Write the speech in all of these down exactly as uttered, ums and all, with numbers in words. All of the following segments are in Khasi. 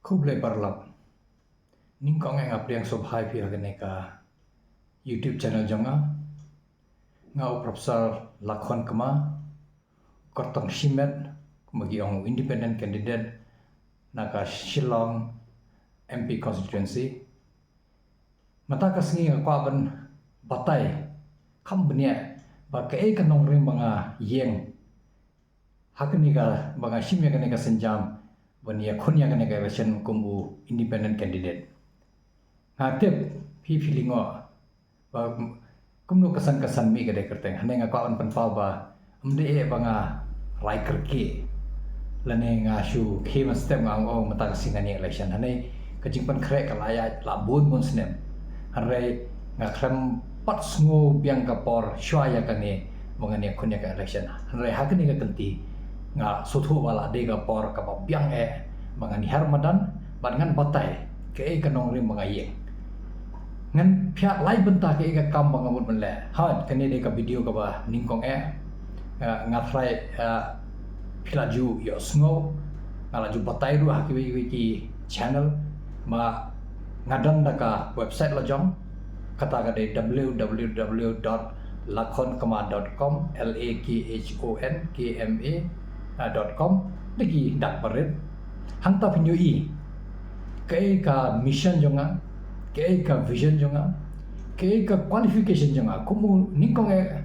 Khublei paralok. Nyngkong eh nga pdiang sngewbha ïa phi ha kane ka YouTube channel jong nga. Nga u Professor Lakhon Kma, kyrtong shimet, kumba ki ong, independent candidate na ka Shillong M P constituency. Mynta ka sngi nga kwah ban batai kham bniah ba kaei ka nongrim ba nga ïeng ha kane ka, ba nga shim ïa kane ka sienjam ban ïakhun ïa kane ka election kum u independent candidate. Nga tip phi phi lyngngoh ba kumno ka san ka san mih ka dei kyrteng. Hangne nga kwah ban pynpaw ba ym dei eh ba nga rai kyrkieh lane nga shu khie mynstep nga ong, oh, mynta ka sngi ngan ïeng election. Hangne ka jingpynkhreh ka la ïaid la bun bun snem. Hynrei nga khlem pat sngew biang ka por shuwa ïa kane ba ngan ïakhun ïa ka election. Hynrei ha kane ka kynti nga sngewthuh ba la dei ka por kaba biang eh ba ngan hiar madan bad ngan batai kaei ka nongrim ba nga ïeng. Ngan phiah lai bynta kaei ka kam ba nga mut ban leh. Hooid, kane dei ka video kaba nyngkong eh. Nga, nga tharai, eh, phi la ju ïohsngew, nga la ju batai ruh ha kiwei kiwei ki channel, ba nga don da ka website la jong, kata ka dei w w w dot lakhonkma dot com, L A K H O N K M A, ah, dot com, da ki dak barit. Hangta phin ïohi kaei ka mission jong nga, kaei ka vision jong nga, kaei ka qualification jong nga. Kum u nyngkong eh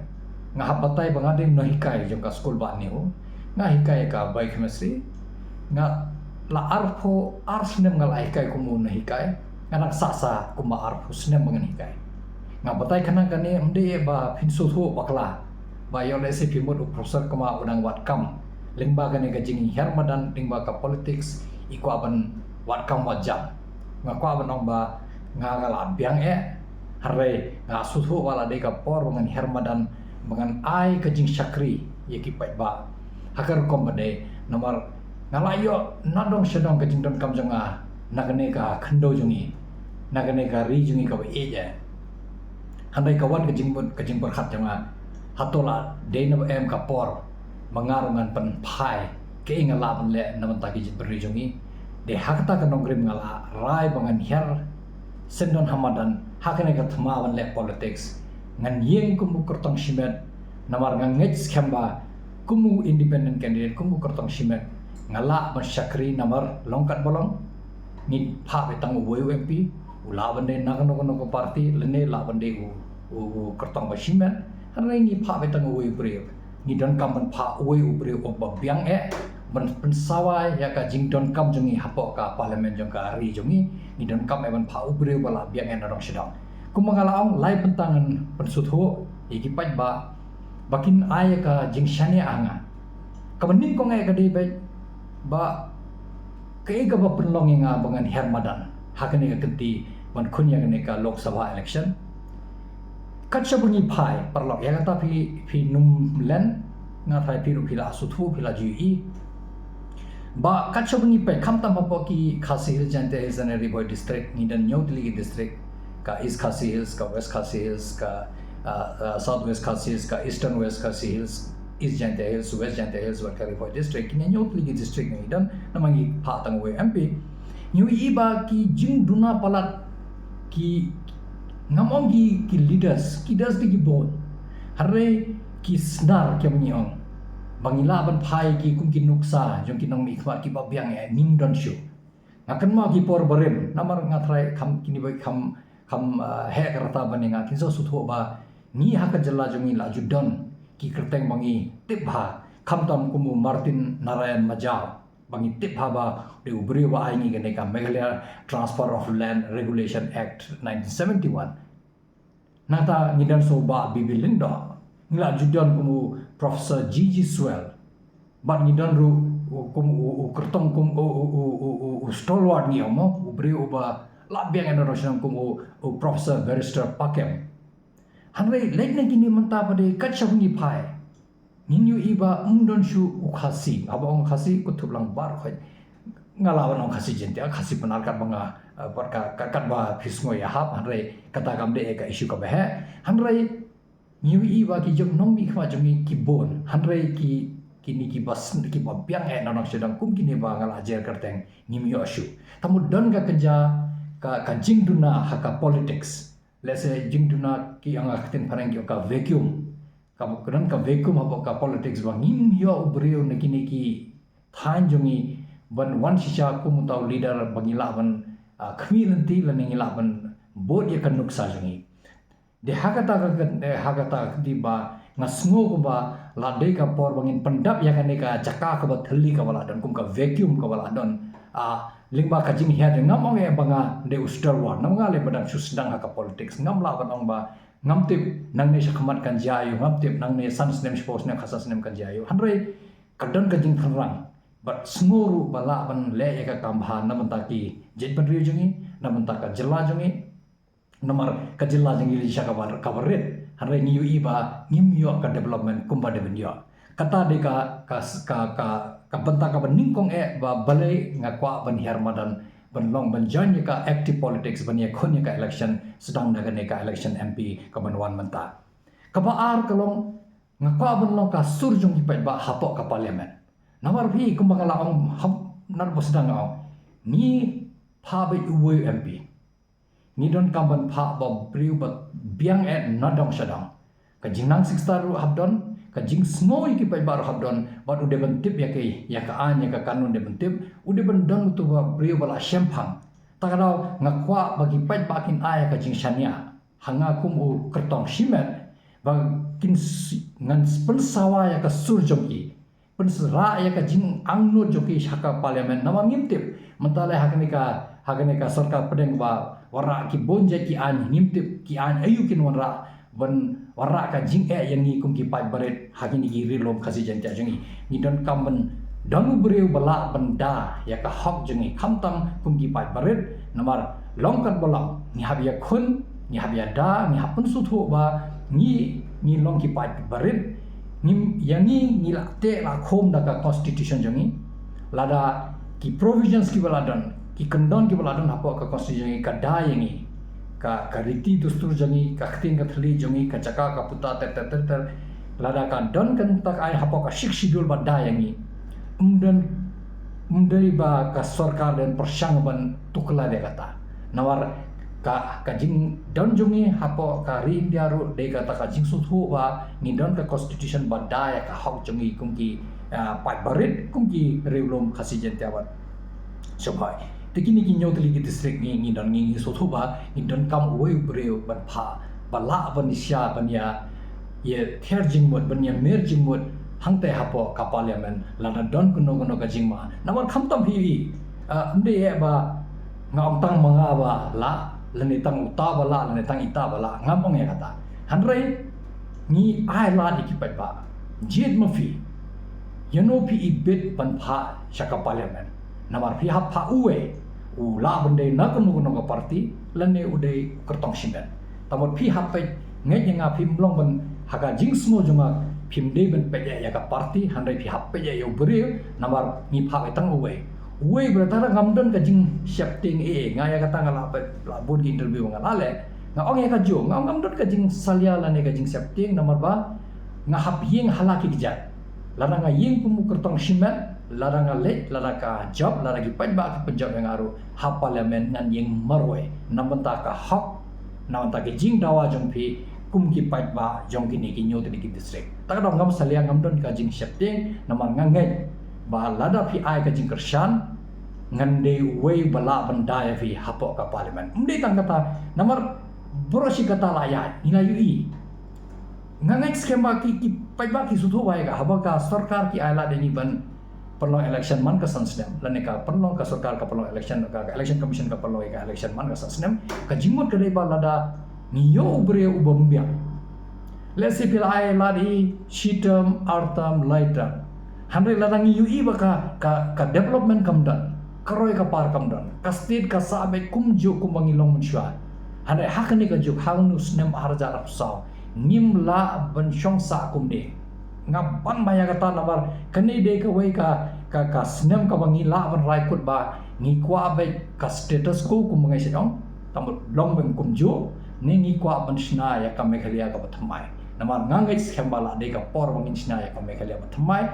nga hap batai ba nga dei nonghikai jong ka skul Bah Nehru. Nga hikai ka biochemistry. Nga la arphew ar snem nga la hikai kum u nonghikai. Nga dang sah sa kumba arphew snem ba ngan hikai. Nga batai khnang kane ym dei ba phin sngewthuh bakla ba ïoh lehse phi mut u Professor Kma u dang wad kam lyngba kane ka jinghiar madan, lyngba ka politics, i kwah ban wad kam wad jam. Nga kwah ban ong ba nga, nga la biang eh, hynrei nga sngewthuh ba la dei ka por ba ngan hiar madan, ba ngan ai ka jingshakri ïa ki paidbah ha ka rukom ba dei. Namar nga la ïoh nadong shadong ka jingdonkam jong nga na kane ka khyndew jong ngi, na kane ka ri jong ngi kaba ïeit eh. Hynrei ka wan ka jingmut, ka jingpyrkhat jong nga, hato la dei na ba em ka por ba nga ruh ngan pynphai kaei nga lah ban leh na bynta ki jaitbynriew jong ngi? Dei ha kata ka nongrim nga la rai ba ngan hiar syndon ha madan ha kane ka thma ban leh politics. Ngan ïeng kum u kyrtong shimet, namar nga ngeit skhem ba kum u independent candidate, kum u kyrtong shimet, nga lah ban shakri. Namar long kat ba long, ngi phah beit tang uwei u M P, u lah ban dei na kano kano ka party, lane lah ban dei u, u, u kyrtong ba shimet. Hynrei ngi phah beit tang uwei u briew. Ngi donkam ban phah uwei u briew uba biang eh ban pynsawa ïa ka jingdonkam jong ngi hapoh ka parliament jong ka ri jong ngi. Ngi donkam eh ban phah u briew ba la biang eh nadong shadong. Kumba nga la ong, lai bynta ngan pynsngewthuh ïa ki paidbah ba kin ai ïa ka jingshaniah ha nga. Kaba nyngkong eh ka dei beit ba kaei kaba pynlong ïa nga ba ngan hiar madan ha kane ka kynti ban khun ïa kane ka Lok Sabha election. Kat shaba ngi phai, paralok, ïa kata phi, phi nym len, nga tharai phi ruh phi la sngewthuh, phi la ju ïohi ba kat shaba ngi peit, khamtam hapoh ki Khasi Hills, Jaintia Hills and Ri Bhoi district, ngi don hynñiew tylli ki district, ka East Khasi Hills, ka West Khasi Hills, ka, uh, uh, South West Khasi Hills, ka Eastern West Khasi Hills, East Jaintia Hills, West Jaintia Hills, bad ka Ri Bhoi district. Kine hynñiew tylli ki district ngi don, namar ngi phah tang uwei u M P. Ngi ïohi ba ki jingduna palat, ki, ngam ong ki, ki leaders, ki leaders dei ki bun. Hynrei ki snar, ki ong, ngi ong ba ngi lah ban phai ki kum ki nuksa jong ki nongmihkhmat kiba biang eh, ngim don shuh. Nga kynmaw ki por barim, namar nga tharai kham, kine ba kham, kham, uh, heh ka rta ban ïa nga, kin sa sngewthuh ba ngi ha ka jylla jong ngi la ju don ki kyrteng ba ngi tip bha, khamtam kum u Martin Narayan Majaw, ba ngi tip bha ba dei u briew ba ai ngi kane ka Meghalaya Transfer of Land Regulation Act nineteen seventy-one. Nangta ngi don sa u Bah B B Lyngdoh, ngi la ju don kum u Professor G G Swell, bad ngi don ruh u, kum u, u kyrtong, kum u, u, u, u, u, u stalwart ngi ong mo, u briew uba la biang eh nadong shadong kum u, u Professor Barrister Pakem. Hynrei leit na kine mynta pat de, kat shaba ngi phai, ngin ïohi ba ym don shuh u Khasi. Haba ong Khasi, kut thup lang baroh khoit. Nga lah ban ong Khasi Jaintia, Khasi Pnar, katba nga, eh, bad ka, ka, katba phi sngew ïahap, hynrei kata kam dei ka issue kaba heh. Hynrei ngi ïohi ba ki jong nongmihkhmat jong ngi ki bun, hynrei ki, kine kiba sn- kiba biang eh na nongshong shnong kum kine ba nga la jer kyrteng ngim ïoh shuh. Tang mut don ka kynja ka, ka jingduna ha ka politics. Let's say jingduna ki ong ha ka ktien phareng ki ong ka vacuum. Ka, ka don ka vacuum hapoh ka politics ba ngim ïoh u briew na kine ki thaiñ jong ngi ban wan shisha kum uta u leader ba ngi lah ban, ah, khmih lynti lane ngi lah ban bud ïa ka nuksa jong ngi. Dei ha kata ka, eh, ha kata ka kti ba nga sngew kumba la dei ka por ba ngin pyndap ïa kane ka jaka kaba thylli kaba la don kum ka vacuum kaba la don. Ah, lyngba ka jinghiar jong nga, ngam ong eh ba nga dei u stalwart, namar nga leh ba dang shu sdang ha ka politics, ngam lah ban ong ba ngam tip nangne shakhmat kan jia aïu, ngam tip nangne san snem, shiphew snem, khatsan snem kan jia aïu. Hynrei ka don ka jingthrang bad sngew ruh ba lah ban leh ïa ka kam bha na bynta ki jaitbynriew jong ngi, na bynta ka jylla jong ngi. Namar ka jylla jong ngi la shisha kaba, kaba rit, hynrei ngi ïohi ba ngim ïoh ka development kumba dei ban ïoh. Kata dei ka, ka, ka, ka, ka bynta kaba nyngkong eh ba balei nga kwah ban hiar madan, ban long, ban join ïa ka active politics, ban ïakhun ïa ka election, sdang da kane ka election M P kaban wan mynta. Kaba ar ka long, nga kwah ban long ka sur jong ki paidbah hapoh ka parliament. Namar phi, kumba nga la ong hap, naduh ba sdang nga ong, ngi phah beit uwei u M P. Ngi donkam ban phah ba briew ba biang eh na dong sha dong. Ka jingnang six star ruh hap don, ka jingsngew ïa ki paidbah ruh hap don, bad u dei ban tip ïa ka, ïa ka aiñ, ïa ka kanun dei ban tip, u dei ban don utu ba briew ba la shemphang. Ta ka daw nga kwah ba ki paidbah kin ai ka jingshaniah ha nga kum u kyrtong shimet, ba kin s- ngan s- pynsawa ïa ka sur jong ki, pynsyrah ïa ka jingangnud jong ki sha ka parliament, namar ngim tip. Mynta leh ha kane ka, ha kane ka sorkar pdeng ba wanrah ki bun jait ki aiñ, ngim tip ki aiñ aïu kin wanrah ban wanrah ka jingeh ïa ngi kum ki paid barit ha kine ki ri lum Khasi Jaiñtia jong ngi. Ngi donkam ban don u briew ba lah ban da ïa ka hok jong ngi khamtam kum ki paid barit, namar long kat ba long ngi hap ïakhun, ngi hap ïada, ngi hap pynsngewthuh ba ngi, ngi long ki paid barit. Ngim, ïa ngi, ngi la teh la khum da ka constitution jong ngi. Lada ki provisions kiba la don, ki kyndon kiba la don hapoh ka constitution jong ngi ka da ïa ngi. Ka, ka riti dustur jong ngi, ka ktien ka thylli jong ngi, ka jaka ka puta ter ter ter ter. Lada ka don kata ka aiñ hapoh ka sixth schedule ba da ïa ngi, ym don, ym dei ba ka sorkar dei ban pyrshang ban tuklar ïa kata. Namar ka, ka jingdon jong ngi hapoh ka ri India ruh dei kata ka jingsngewthuh ba ngi don ka constitution ba da ïa ka hok jong ngi kum ki, ah, paid barit, kum ki ri lum Khasi Jaiñtia bad Shawphai. Te kine ki hynñiew tylli ki district ngi, ngi don, ngi, ngi sngewthuh ba ngi donkam uwei u briew ban phah ba lah ban ïa, ban ïa, ïa thiar jingmut, ban ïa mer jingmut hangtei hapoh ka parliament lada don kano kano ka jingma. Namar khamtam phi ïohi, ah, ym dei eh ba nga ong tang ma nga ba lah, lane tang uta ba lah, lane tang ita ba lah, ngam ong ïa kata. Hynrei ngi ai lad ïa ki paidbah. Jied ma phi, ïano phi ibit ban phah sha ka parliament. Namar phi hap phah uwei, u lah ban dei na kano kano ka party, lane u dei u kyrtong shimet. Tangba phi hap peit, ngeit ïa nga, phim long ban, ha ka jingsngew jong nga, phim dei ban peit ïa, ïa ka party, hynrei phi hap peit ïa, ïa u briew, namar ngi phah ïa tang uwei. Uwei ba lada ngam don ka jingsheptieng ei ei, nga ïa kata nga la peit, la bun ki interview nga la leh, nga ong ïa ka jong, nga ong ngam don ka jingsalia lane ka jingsheptieng, namar ba nga hap ïeng ha la ki kjat. Lada nga ïeng kum u kyrtong shimet, lada nga leit, lada ka jop, lada ki paidbah ki pynjop ïa nga ruh ha parliament, ngan ïeng marwei na bynta ka hok, na bynta ki jingdawa jong phi kum ki paidbah jong kine ki hynñiew tylli ki district. Ta ka daw ngam salia, ngam don ka jingsheptieng, namar nga ngeit ba lada phi ai ka jingkyrshan, ngan dei uwei ba lah ban da ïa phi hapoh ka parliament. Ym dei tang kata, namar baroh shi katta la ïaid, ngi la ïohi. Nga ngeit skhem ba ki, ki paidbah ki sngewthuh ba ïa ka, haba ka sorkar ki ai lad ïa ngi ban pynlong election man ka san snem, lane ka pynlong, ka sorkar ka pynlong election, ka, ka election commission ka pynlong ïa ka election man ka san snem. Ka jingmut ka dei ba lada ngi ïoh u briew uba ym biang, let's say phi la ai lad ïa shi term, ar term, lai term, hynrei lada ngi ïohi ba ka, ka, ka development kam don, ka roi ka par kam don, ka state ka sah beit kumjuh kumba ngi long mynshuwa. Hynrei ha kane ka juk, ha une u snem ar hajar arphew saw, ngim lah ban shong sah kumne. Nga ban ba ïa kata namar kane dei kawei ka, ka, ka snem kaba ngi lah ban rai kut ba ngi kwah beit ka status quo kumba nga shu ong, tang ba long beit kumjuh, ne ngi kwah ban shna ïa ka Meghalaya kaba thymmai. Namar nga ngeit skhem ba la dei ka por ba ngin shna ïa ka Meghalaya ba thymmai.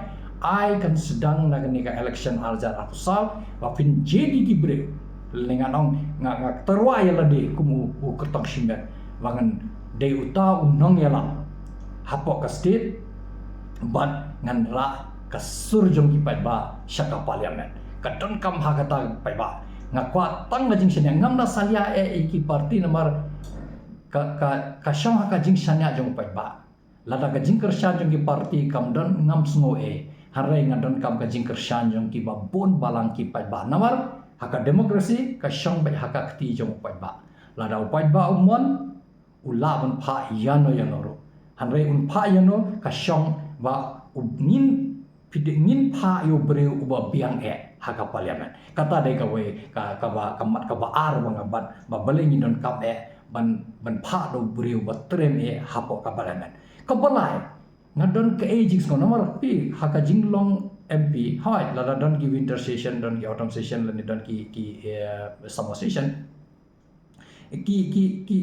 ai kan sdang na kane ka election ar hajar arphew saw, ba phin jied ïa ki briew. Lane ngan ong nga, nga tyrwa ïa lade kum u, u kyrtong shimet, ba ngan dei uta u nongïalam hapoh ka state, bad ngan rah ka sur jong ki paidbah sha ka parliament. Ka donkam ha kata paidbah. Nga kwah tang ka jingshaniah, ngam da salia eh ïa ki party namar ka, ka, ka shong ha ka jingshaniah jong u paidbah. Lada ka jingkyrshan jong ki party kam don, ngam sngew eh. Hynrei nga donkam ka jingkyrshan jong kiba bun balang ki paidbah. Namar ha ka democracy ka shong beit ha ka kti jong u paidbah. Lada u paidbah u mon, u lah ban phah ïano ïano ruh. Hynrei un phah ïano, ka shong ba u ngin phi dei, ngin phah ïa u briew uba biang eh ha ka parliament. Kata dei kawei ka, kaba, ka mat kaba ar ba nga bat, ba balei ngi donkam eh ban, ban phah da u briew ba triem eh hapoh ka parliament. Kaba lai, nga don kaei jingsngew namar phi ha ka jinglong M P, hooid, lada don ki winter session, don ki autumn session, lane don ki, ki, eh, summer session, ki, ki, ki,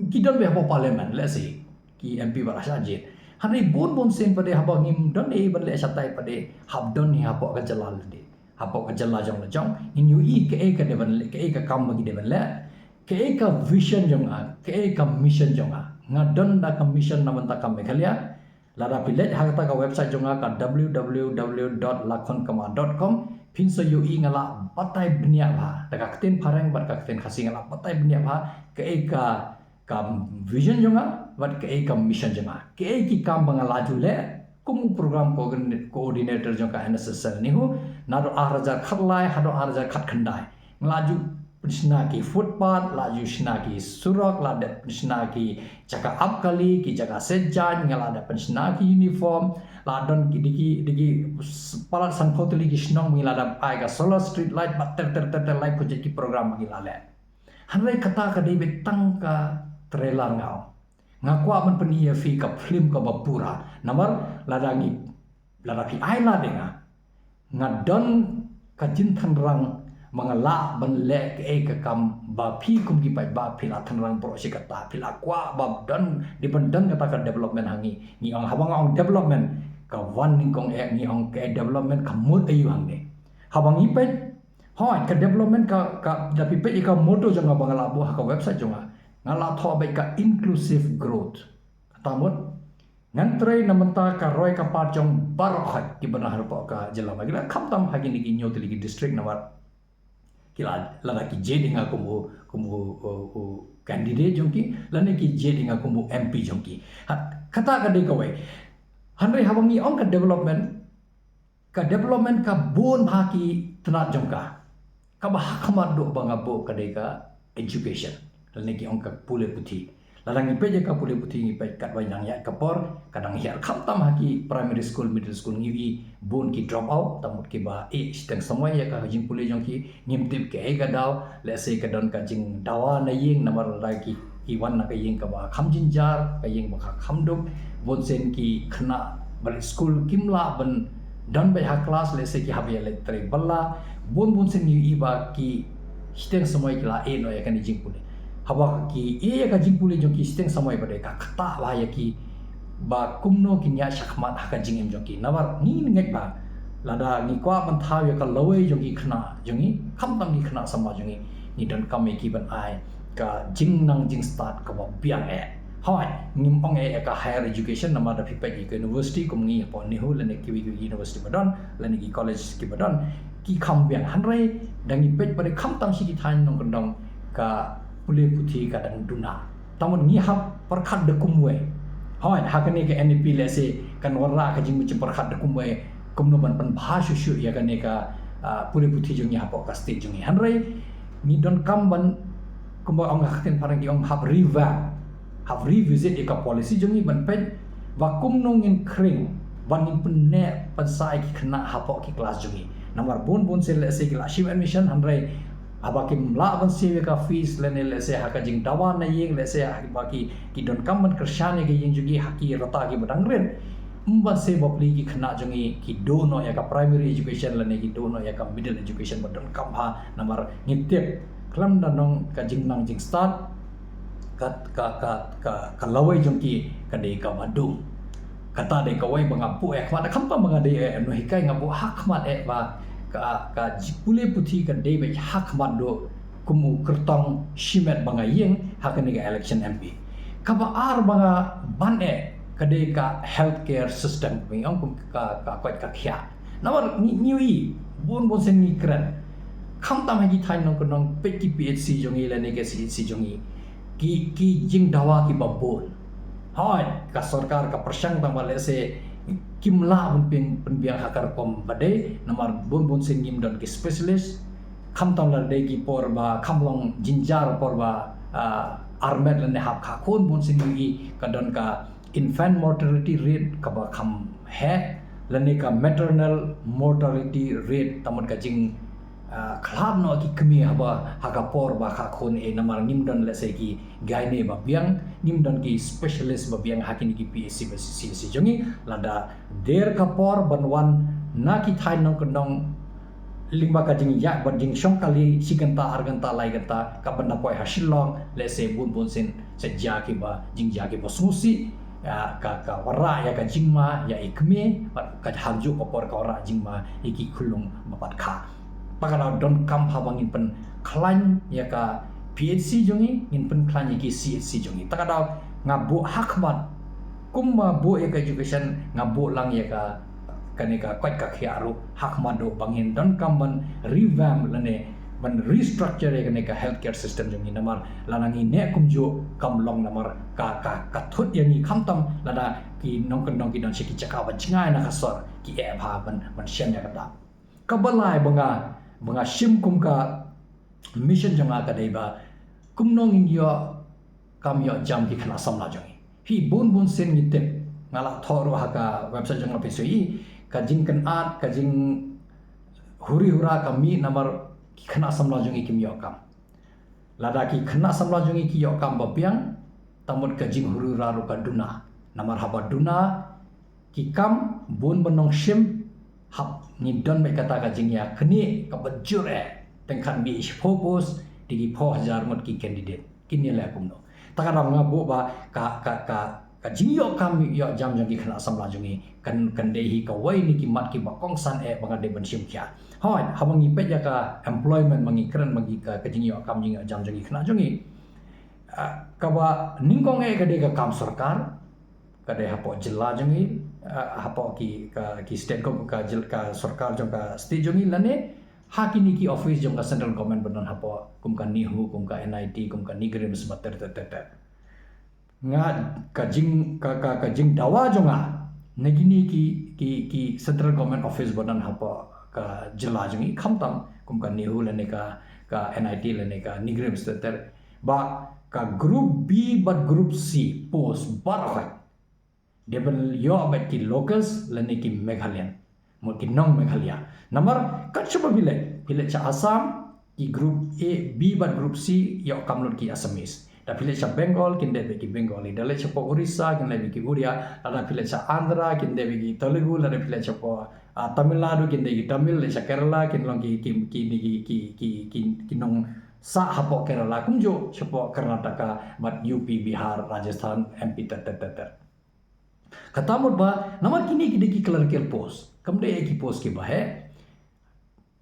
ki don beit hapoh parliament, let's say, ki M P ba la shah jied. Hynrei bun bun sien pat de haba ngim don ei ban leh shatai pat de, hap don hi hapoh ka jylla lade, hapoh ka jylla jong lajong. Ngin ïohi kaei ka dei ban leh, kaei ka kam ba ki dei ban leh, kaei ka vision jong nga, kaei ka mission jong nga. Nga don da ka mission na bynta ka Meghalaya. Lada phi leit ha kata ka website jong nga, ka w w w dot lakhonkma dot com, phin sa ïohi nga la batai bniah bha da ka ktien Phareng bad ka ktien Khasi, nga la batai bniah bha kaei ka, ka vision jong nga bad kaei ka mission jong nga, kaei ki kam ba nga la ju leh kum u program coordin-, coordinator jong ka N S S L NEHU, naduh ar hajar khatlai haduh ar hajar khatkhyndai. Nga la ju pynshna ki footpath, la ju shna ki surok, la dep pynshna ki jaka ap kali, ki jaka set jaiñ, nga la dep pynshna ki uniform, la don ki dei ki, dei ki palat sanphew tylli ki shnong, ngi la dep ai ka solar street light, bad ter ter ter ter lai pyrshah ki program ngi la leh. Hynrei kata ka dei beit tang ka trailer nga ong. Nga kwah ban pyni ïa phi ka film kaba pura. Namar lada ngi, lada phi ai lad ïa nga, nga don ka jingtynrang ba nga lah ban leh kaei ka kam ba phi kum ki paidbah phi la tynrang baroh shi katta, phi la kwah ba don, dei ban don kata ka development ha ngi. Ngi ong, haba nga ong development, ka wan nyngkong eh ngi ong kaei development, ka mut aïu hangne. Haba ngi peit, hooid, ka development ka, ka, da phi peit ïa ka motto jong nga ba nga la buh ha ka website jong nga, nga la thoh beit ka inclusive growth. Kata mut ngan trei na bynta ka roi ka par jong baroh hoi kiba na hapoh ka jylla Meghalaya, khamtam ha kine ki hynñiew tylli ki district, namar ki la, lada ki jied ïa nga kum u, kum u, u, u candidate jong ki, lane ki jied ïa nga kum u M P jong ki. Ha, kata ka dei kawei. Hynrei haba ngi ong ka development, ka development ka bun bha ki tnat jong ka. Kaba ha khmat duh ba nga buh ka dei ka education, lane ki ong ka pule puthi. Lada ngi peit ïa ka pule puthi, ngi peit katba nang ïaid ka por, ka dang hiar, khamtam ha ki primary school, middle school, ngi ïohi bun ki drop out, kata mut kiba ïeh shiteng samoi ïa ka jingpule jong ki. Ngim tip kaei ka daw, lehse ka don ka jingdawa na ïing, namar lada ki, ki wan na ka ïing kaba kham jynjar, ka ïing ba ka kham duk. Bun sien ki khynnah ba leit skul kim lah ban don beit ha klas, lehse ki hap ïa leit trei bylla. Bun bun sien ngi ïohi ba ki shiteng samoi ki la ïeh noh ïa kane jingpule. Haba ki ïeh ïa ka jingpule jong ki shiteng samoi pat de, ka ktah bha ïa ki ba kumno kin ïaid shakhmat ha ka jingim jong ki. Namar ngi ngeit ba lada ngi kwah ban thaw ïa ka lawei jong ki khynnah jong ngi, khamtam ki khynnah samla jong ngi, ngi donkam ïa ki ban ai ka jingnang jingstad kaba biang eh. Hooid, ngim ong eh ïa ka higher education, namar da phi peit ïa ka university kum ngi hapoh NEHU lane kiwei kiwei university ba don, lane ki college kiba don, ki kham biang. Hynrei da ngi peit pat de, khamtam shi ki thaiñ nongkyndong, ka pule puthi ka dang duna. Kata mut ngi hap pyrkhat da kumwei. Hooid, ha kane ka N E P lehse kan wanrah ka jingmut jingpyrkhat da kumwei, kumno ban pynbha shuh shuh ïa kane ka, ah, pule puthi jong ngi hapoh ka state jong ngi. Hynrei ngi donkam ban, kumba ong ha ka ktien Phareng ki ong, hap revamp, hap revisit ïa ka policy jong ngi ban peit ba kumno ngin khring, ban ngin pynneh pynsah ïa ki khynnah hapoh ki klas jong ngi. Namar bun bun sien lehse ki la shim admission, hynrei haba kim lah ban siew ïa ka fees, lane lehse ha ka jingdawa na ïing, lehse haba ki, ki donkam ban kyrshan ïa ka ïing jong ki ha ki rta kiba dang rit, ym ban siew bapli ki khynnah jong ngi ki duh noh ïa ka primary education lane ki duh noh ïa ka middle education ba donkam bha. Namar ngi tip khlem da nong ka jingnang jingstad, ka, ka, ka, ka, ka lawei jong ki ka dei kaba dum. Kata dei kawei ba nga buh eh khmat, khamtam ba nga dei eh nonghikai, nga buh ha khmat eh ba ka, ka ji-, pule puthi ka dei beit ha khmat duh kum u kyrtong shimet ba nga ïeng ha kane ka election M P. Kaba ar ba nga ban eh ka dei ka healthcare system, ba ngi ong kum ka, ka koit ka khiah. Namar ngi, ngi ïohi bun bun sien ngi kren, khamtam ha ki thaiñ nongkyndong, peit ki P H C jong ngi lane ki C H C jong ngi, ki, ki jingdawa kiba bun. Hooid, ka sorkar ka pyrshang tang ba lehse kim lah ban pyn-, pynbiang ha ka rukom ba dei, namar bun bun sien ngim don ki specialist. Khamtam la dei ki por ba kham long jynjar por ba, ah, armet lane hap kha khun, bun sien ngi ïohi ka don ka infant mortality rate kaba kham heh, lane ka maternal mortality rate, tang mut ka jing, ah, khlad noh ki kmie haba ha ka por ba kha khun eh, namar ngim don lehse ki gynae ba biang, ngim don ki specialist ba biang ha kine ki P H C ba C H C jong ngi. Lada der ka por ban wan na ki thaiñ nongkyndong lyngba ka jingïaid bad jingshong kali shi kynta, ar kynta, lai kynta, ka ban da poi ha Shillong, lehse bun bun sien sa jia kiba, jingjia kiba sngewsih, ïa ka, ka wanrah ïa ka jingma ïa i kmie, bad ka hangjuh ka por ka wanrah jingma ïa ki khyllung ba pat kha. Te ka daw donkam haba ngin pynkhlaiñ ïa ka P H C jong ngi, ngin pynkhlaiñ ïa ki C H C jong ngi. Te ka daw nga buh ha khmat, kum ba buh ïa ka education, nga buh lang ïa ka, kane ka koit ka khiah ruh ha khmat duh ba ngin donkam ban revamp lane ban restructure ïa kane ka healthcare system jong ngi, namar lada ngi neh kumjuh kam long, namar ka, ka, ka thut ïa ngi, khamtam lada ki nongkyndong ki don sha ki jaka ba jngai na ka sor, ki eh bha ban, ban shem ïa kata. Kaba lai ba nga, ba nga shim kum ka mission jong nga ka dei ba kumno ngin ïoh kam ïoh jam ki khynnah samla jong ngi. Phi, bun bun sien ngi tip, nga la thoh ruh ha ka website jong nga, phi sa ïohi, ka jingkynad, ka jinghuri hura ka mih namar ki khynnah samla jong ngi kim ïoh kam. Lada ki khynnah samla jong ngi ki ïoh kam ba biang, tang mut ka jinghuri hura ruh ka duna. Namar haba duna ki kam, bun ba nongshim hap ngi don beit kata ka jingïaknieh kaba jur eh. Tang kat mih shiphew post, dei ki phew hajar ngut ki candidate. Kin ïaleh kumno? Te ka daw nga buh ba ka, ka, ka, ka jingïoh kam ïoh jam jong ki khynnah samla jong ngi kan, kan dei hi kawei na ki mat kiba kongsan eh ba nga dei ban shim khia. Hooid, haba ngi peit ïa ka employment, ba ngi kren ba ngi ka, ka jingïoh kam jingïoh jam jong ki khynnah jong ngi, ah, kaba nyngkong eh ka dei ka kam sorkar, ka dei hapoh jylla jong ngi, ah, hapoh ki, ka, ki state, ka jyl-, ka sorkar jong ka state jong ngi, lane ha kine ki office jong ka central government ba don hapoh, kum ka NEHU, kum ka NIT, kum ka NEIGRIHMS, bad ter ter ter ter. Nga, ka jing, ka, ka, ka jingdawa jong nga na kine ki, ki, ki central government office ba don hapoh ka jylla jong ngi, khamtam kum ka NEHU lane ka, ka NIT lane ka NEIGRIHMS ter ter, ba ka group B bad group C post baroh khoit dei ban ïoh beit ki locals lane ki Meghalayan, mut ki nong Meghalaya. Namar kat shaba phi leit, phi leit sha Assam, ki group A, B bad group C ïoh kam lut ki Assamese. Da phi leit sha Bengal kin dei beit ki Bengali, da leit shapoh Orissa kin dei beit ki Odia, lada phi leit sha Andhra kin dei beit ki Telugu, lada phi leit shapoh, ah, Tamil Nadu kin dei ki Tamil, leit sha Kerala kin long ki, ki, ki, ki nong sah hapoh Kerala, kumjuh shapoh Karnataka bad U P, Bihar, Rajasthan, M P ter ter ter ter. Kata mut ba namar kine ki dei ki clerical post, kam dei ki post kiba heh.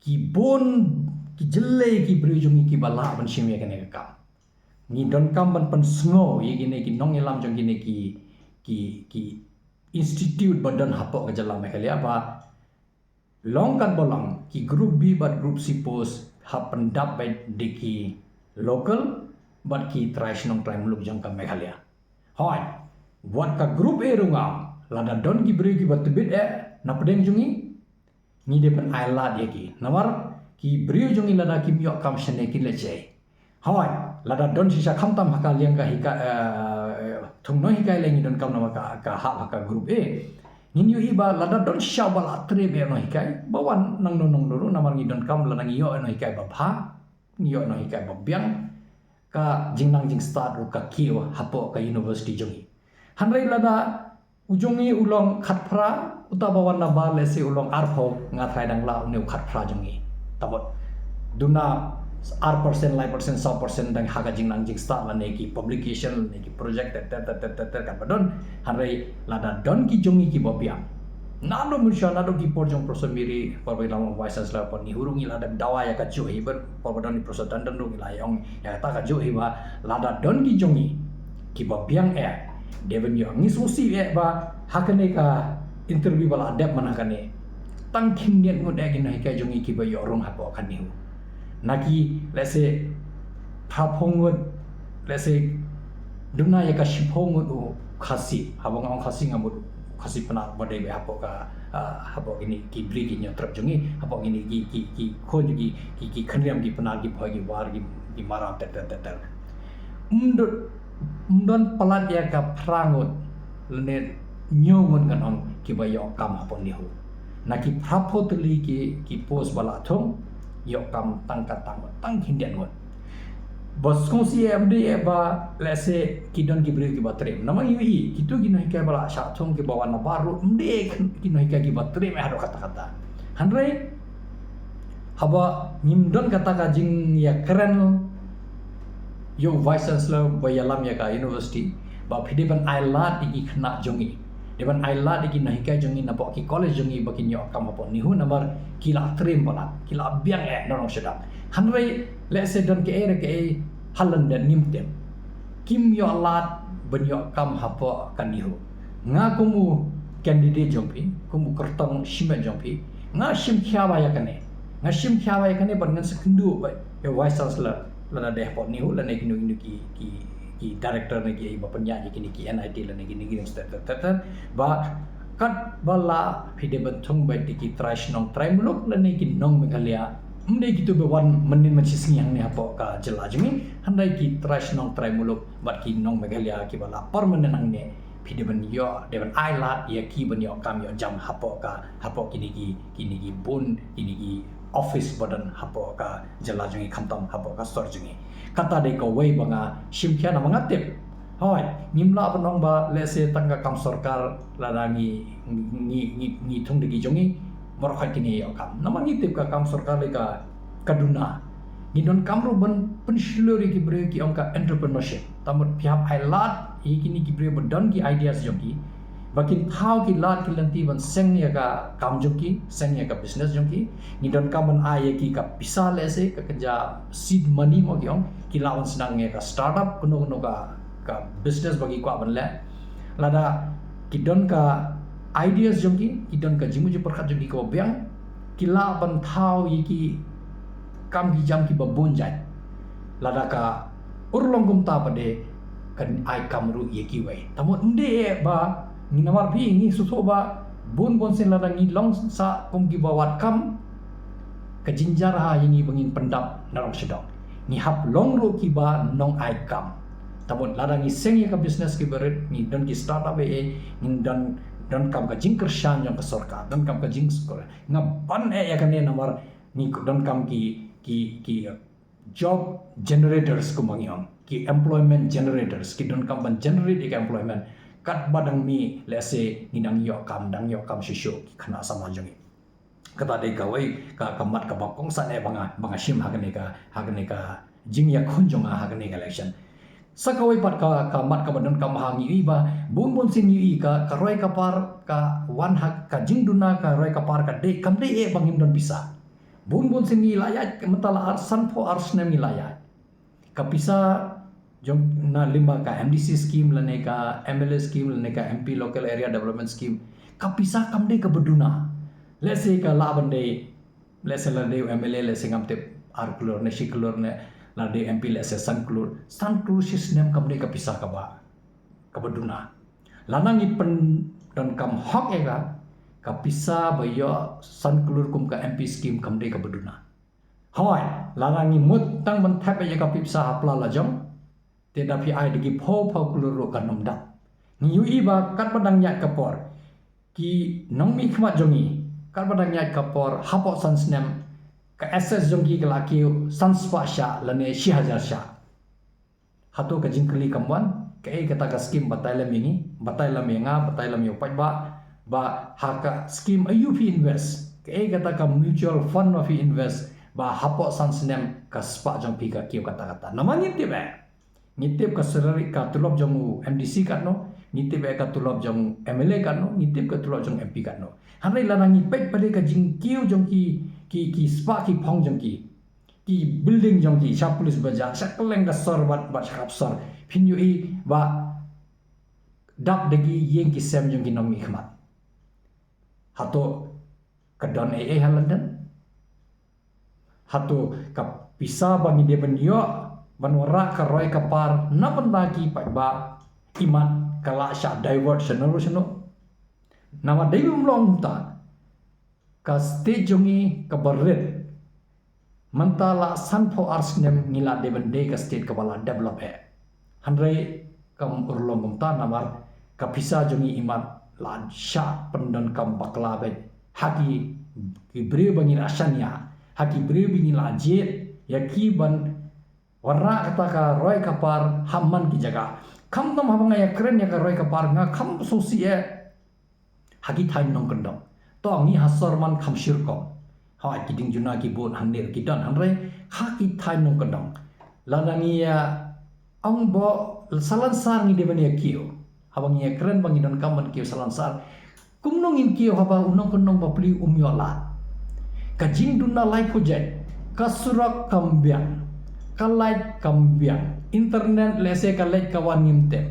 Ki bun, ki jyllei ki briew jong ngi kiba lah ban shim ïa kane ka kam. Ngi donkam ban pynsngew ïa kine ki nongïalam jong kine ki, ki, ki institute ba don hapoh ka jylla Meghalaya ba long kat ba long, ki group B bad group C post hap pyndap beit da ki local bad ki trai shnong trai muluk jong ka Meghalaya. Hooid, wat ka group A ruh nga ong, lada don ki briew kiba tbit eh na pdeng jong ngi, ngi dei ban ailad ïa ki. Namar ki briew jong ngi lada kim ïoh kam shane kin leit shaei? Hooid, lada don shisha, khamtam ha ka liang ka hikai, eh, thung nonghikai lei ngi donkam namar ka, ka hap ha ka group A. Ngin ïohi ba lada don shisha ba la trei beit nonghikai, ba wan nangno nangno ruh, namar ngi donkam lada ngi ïoh nonghikai ba bha, ngi ïoh nonghikai ba biang, ka jingnang jingstad ruh ka kiew hapoh ka university jong ngi. Hynrei lada u jong ngi u long khatphra, uta ba wan nabar lehse u long arphew, nga tharai dang lah une u khatphra jong ngi. Te bad duna ar percent, lai percent, saw percent dang ha ka jingnang jingstad lane ki publication lane ki project ter ter ter ter ter ter katba don. Hynrei lada don ki jong ngi kiba biang, naduh mynshuwa, naduh ki por jong Professor Mary, por ba i la long Vice Chancellor, por NEHU ruh ngi la dep dawa ïa kajuh hi, bad por ba don i Professor Tandon ruh ngi la ïa ong ïa kata kajuh hi ba lada don ki jong ngi kiba biang eh, dei ban ïoh. Ngi sngewsih eh ba ha kane ka interview ba la dep man ha kane, tang khyndiat ngut eh ki nonghikai jong ngi kiba ïoh rung hapoh ka NEHU. Na ki, let's say, phraphew ngut, let's say, duna ïa ka shiphew ngut u Khasi, haba nga ong Khasi nga mut Khasi Pnar ba dei ba hapoh ka, ah, hapoh kine ki bri ki ñiewtrep jong ngi, hapoh kine ki, ki, ki khun ki, ki, ki khynriam ki Pnar ki Bhoi ki War ki, ki Maram ter ter ter ter. Ym don, ym don palat ïa ka phra ngut lane hynñiew ngut ngan ong kiba ïoh kam hapoh NEHU. Na ki phraphew tylli ki, ki post ba la thung, ïoh kam tang ka tang, tang khyndiat ngut. Ba sngewsih eh, ym dei eh ba, let's say, ki don ki briew kiba triem. Namar ngi ïohi, kito ki nonghikai ba la shah thung kiba wan nabar ruh, ym dei eh ki nonghikai kiba triem eh haduh katta katta. Hynrei haba ngim don kata ka jingïakren ïa u Vice Chancellor ba ïalam ïa ka university, ba phi dei ban ailad ïa ki khynnah jong ngi, dei ban ailad ïa ki nonghikai jong ngi napoh ki college jong ngi ba kin ïoh kam hapoh NEHU namar ki la triem palat, ki la biang eh na nong sdang. Hynrei, let's say, don kaei re kaei ha lyndet ngim tip, kim ïoh lad ban ïoh kam hapoh ka NEHU. Nga kum u candidate jong phi, kum u kyrtong shimet jong phi, nga shim khia ba ïa kane. Nga shim khia ba ïa kane bad ngan sa kynduh ba ïa u Vice Chancellor lada dei hapoh NEHU lane kino kino ki, ki, ki director ne ki ba pynïaid ïa kine ki N I T lane kine ki university ter ter ter ter, ba katba lah phi dei ban thung beit ïa ki trai shnong trai muluk lane ki nong Meghalaya. Ym dei kito ba wan mynnin mynshisngi hangne hapoh ka jylla jong ngi, hynrei ki trai shnong trai muluk bad ki nong Meghalaya kiba la permanent hangne, phi dei ban ïoh, dei ban ailad ïa ki ban ïoh kam ïoh jam hapoh ka, hapoh kine ki, kine ki bun, kine ki office ba don hapoh ka jylla jong ngi khamtam hapoh ka sor jong ngi. Kata dei kawei ba nga shim khia namar nga tip, hooid, ngim lah ban ong ba, let's say, tang ka kam sorkar lada ngi, ngi, ngi, ngi thung da ki jong ngi, baroh khoit kine ïoh kam. Namar ngi tip ka kam sorkar lei ka, ka duna. Ngi donkam ruh ban pynshlur ïa ki briew, ki ong ka entrepreneurship. Te mut phi hap ailad ïa kine ki briew ba don ki ideas jong ki, ba kin thaw ki lad ki lynti ban seng ïa ka kam jong ki, seng ïa ka business jong ki. Ngi donkam ban ai ïa ki ka pisa, let's say, ka kynja seed money mo ki ong, ki lah ban sdang ïa ka startup, kano kano ka, ka business ba ki kwah ban leh. Lada ki don ka ideas jong ki, ki don ka jingmut jingpyrkhat jong ki kaba biang, ki lah ban thaw ïa ki kam ki jam kiba bun jait. Lada ka urlong kumta pat de kan ai kam ruh ïa kiwei. Te mut ym dei eh ba ngi, namar phi, ngi sngewthuh ba bun bun sien lada ngi long sa kum kiba wad kam, ka jynjar ha ïa ngi ba ngin pyndap na nong sdang. Ngi hap long ruh kiba nong ai kam. Te mut lada ngi seng ïa ka business kiba rit, ngi don ki startup eh, ngi don, donkam ka jingkyrshan jong ka sorkar, donkam ka jingskor. Nga ban eh ïa kane namar ngi donkam ki, ki, ki job generators kumba ngi ong, ki employment generators, ki donkam ban generate ïa ka employment. Katba dang mih, let's say, ngi dang ïoh kam, dang ïoh kam shuh shuh ki khynnah samla jong ngi. Kata dei kawei ka, ka mat kaba kongsan eh ba nga, ba nga shim ha kane ka, ha kane ka jingïakhun jong nga ha kane ka election. Sa kawei pat ka, ka mat kaba donkam ha ngi, i ba bun bun sien ngi i ka, ka roi ka par ka wan ha ka jingduna, ka roi ka par ka dei, kam dei eh ba ngim don pisa. Bun bun sien ngi la ïaid mynta la ar sanphew ar snem ngi la ïaid. Ka pisa jong na lyngba ka M D C scheme lane ka M L A scheme lane ka M P local area development scheme, ka pisa kam dei kaba duna. Let's say ka lah ban dei, let's say la dei u M L A, let's say ngam tip, ar klur ne shi klur ne, la dei M P, let's say san klur. San klur shi snem kam dei ka pisa kaba, kaba duna. Lada ngi pyndonkam hok ïa ka, ka pisa ba ïoh san klur kum ka M P scheme kam dei kaba duna. Hooid, lada ngi mut tang ban thep ïa ka pisa ha pla la jong, te da phi ai da ki phew phew klur ruh kan ym dap. Ngi ïohi ba katba dang ïaid ka por, ki nongmihkhmat jong ngi, katba dang ïaid ka por, hapoh san snem, ka assets jong ki ka la kiew san spah shah lane shi hajar shah. Hato ka jingkylli kam wan, kaei kata ka scheme? Batai lem ïa ngi, batai lem ïa nga, batai lem ïa u paidbah, ba ha ka scheme aïu phi invest, kaei kata ka mutual fund ba phi invest, ba hapoh san snem ka spah jong phi ka kiew katta katta. Namar ngi tip eh. Ngi tip ka salary, ka tulop jong u M D C katno, ngi tip eh ka tulop jong M L A katno, ngi tip ka tulop jong M P katno. Hynrei lada ngi peit pat ka jingkiew jong ki, ki, ki spah ki phong jong ki, ki building jong ki, sha police bazar, sha kylleng ka sor bad, bad sha ka sor. Phin ïohi ba dap da ki ïing ki sem jong ki nongmihkhmat. Hato ka don ei ei ha London? Hato ka pisa ba ngi dei ban ïoh ban wanrah ka roi ka par na bynta ki paidbah, imat ka la shah divert shano shano? Namar dei bym long kumta, ka state jong ngi kaba rit mynta la sanphew ar snem ngi la dei ban dei ka state kaba la develop eh. Hynrei kam urlong kumta namar ka pisa jong ngi imat la shah pyndonkam bakla beit ha ki, ki briew ba ngi la shaniah, ha ki briew ba ngi la jied ïa ki ban wanrah kata ka roi ka par ha man ki jaka. Khamtam haba nga ïakren ïa ka roi ka par nga kham sngewsih eh ha ki thaiñ nongkyndong. To ngi ha sor man kham shyrkhei. Hooid ki dieng juna ki bun hangne ki don, hynrei ha ki thaiñ nongkyndong, lada ngi ïa ong ba Salonsar ngi dei ban ïa kiew, haba ngi ïakren ba ngi donkam ban kiew Salonsar, kumno ngin kiew haba u nongkyndong bapli um ïoh lad? Ka jingduna laiphew jait, ka surok kam biang, ka light kam biang, internet lehse ka leit ka wan ngim tip.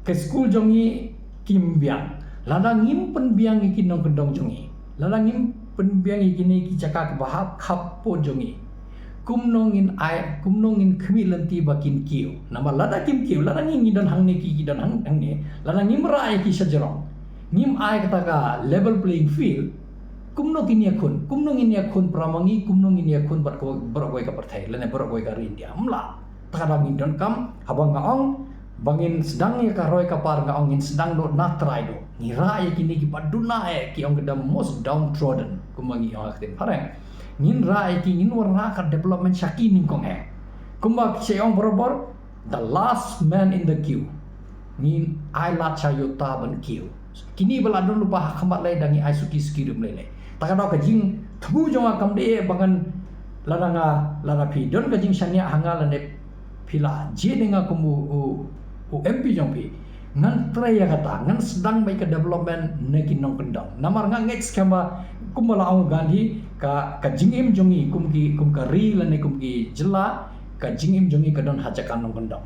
Ka skul jong ngi kim biang. Lada ngim pynbiang ïa ki nongkyndong jong ngi, lada ngim pynbiang ïa kine ki jaka kiba hap khappoh jong ngi, kumno ngin ai, kumno ngin khmih lynti ba kin kiew? Namar lada kim kiew, lada ngi, ngi don hangne ki, ki don hang, hangne, lada ngim rah ïa ki shajrong, ngim ai kata ka level playing field, kumno kin ïakhun? Kumno ngin ïakhun para ma ngi? Kumno ngin ïakhun bad ka, baroh kawei ka pyrthei lane baroh kawei ka ri India? Ym lah. Te ka daw ngin donkam, haba nga ong ba ngin sdang ïa ka roi ka par, nga ong ngin sdang doh na trai doh. Ngi rah ïa kine kiba duna eh, ki ong ka the most downtrodden, kumba ngi ong ha ka ktien phareng. Ngin rah ïa ki, ngin wanrah ka development sha ki nyngkong eh. Kumba ki ong barabor, the last man in the queue. Ngin ai lad sha uta ban kiew. Kine ba la don lypa ha khmat lei, dang ngi ai suki suki ruh ym lei lei. Te ka daw ka jingthmu jong nga kam dei ba ngan, lada nga, lada phi don ka jingshaniah ha nga lane phi la jied ïa nga kum u, u, u M P jong phi, ngan trei ïa kata, ngan sdang beit ka development na ki nongkyndong. Namar nga ngeit skhem ba kumba la ong u Gandhi, ka, ka jingim jong ngi kum ki, kum ka ri lane kum ki jylla, ka jingim jong ngi ka don ha jaka nongkyndong.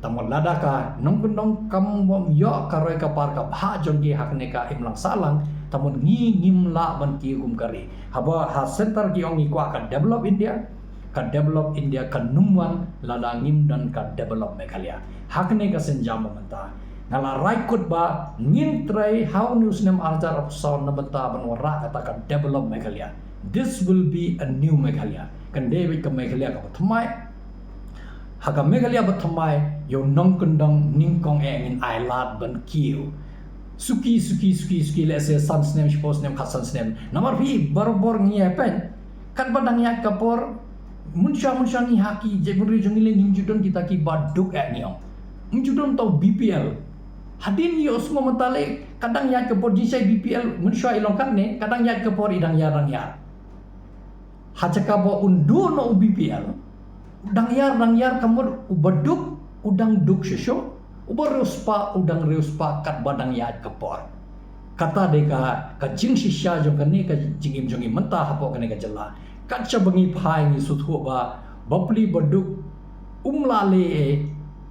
Te mut lada ka nongkyndong kam ïoh ka roi ka par ka bha jong ki ha kane ka imlang sahlang, te mut ngi ngim lah ban kiew kum ka ri. Haba ha center ki ong ngi kwah ka develop India, ka develop India kan ym wan lada ngim don ka develop Meghalaya. Ha kane ka sienjam mynta nga la rai kut ba ngin trei ha une u snem ar hajar arphew saw na bynta ban wanrah kata ka develop Meghalaya. This will be a new Meghalaya. Kan dei beit ka Meghalaya kaba thymmai. Ha ka Meghalaya ba thymmai, ïa u nongkyndong nyngkong eh ngin ai lad ban kiew. Suki, suki, suki, suki, lehse san snem, shiphew snem, khatsan snem. Namar phi barabor ngi ïa peit, katba dang ïaid ka por, mynshuwa, mynshuwa ngi ha ki jaitbynriew jong ngi lei ngim ju don kita kiba duk eh, ngi ong. Ngim ju don uta u B P L. Hadien ïohsngew mynta lei, ka dang ïaid ka por jingshai B P L, mynshuwa i long katne, ka dang ïaid ka por i dang ïar, dang ïar. Ha jaka ba un duh noh u B P L, u dang ïar, dang ïar, ka mut uba duk u dang duk shuh shuh, uba riewspah u dang riewspah katba dang ïaid ka por. Kata dei ka, ka jingshisha jong kane ka jingim jong ngi mynta hapoh kane ka jylla. Kat shaba ngi phai ngi sngewthuh ba bapli ba duk um lah leh ei,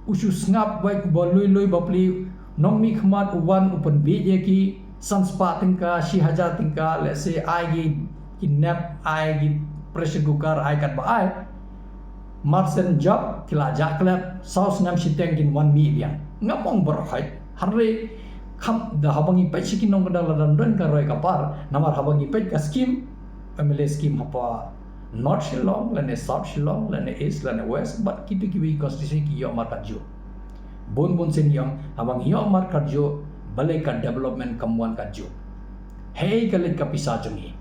u shu sngap beit, uba lui lui bapli nongmihkhmat u wan u pynbieit ïa ki, san spah tyngka, shi hajar tyngka, lehse ai ki, ki nep, ai ki pressure cooker, ai katba ai. Mar shen jop ki la jah klet, saw snem shiteng kin wan mih biang. Ngam ong baroh khoit, hynrei kham da haba ngi peit sha ki nongkyndong la dang don ka roi ka par, namar haba ngi peit ka skim, M L A skim hapoh North Shillong lane South Shillong lane East lane West bad kito kiwei constituency ki ïoh markatjuh. Bun bun sien ngi ong haba ngi ïoh markatjuh, balei ka development kam wan katjuh? Hei ka leit ka pisa jong ngi.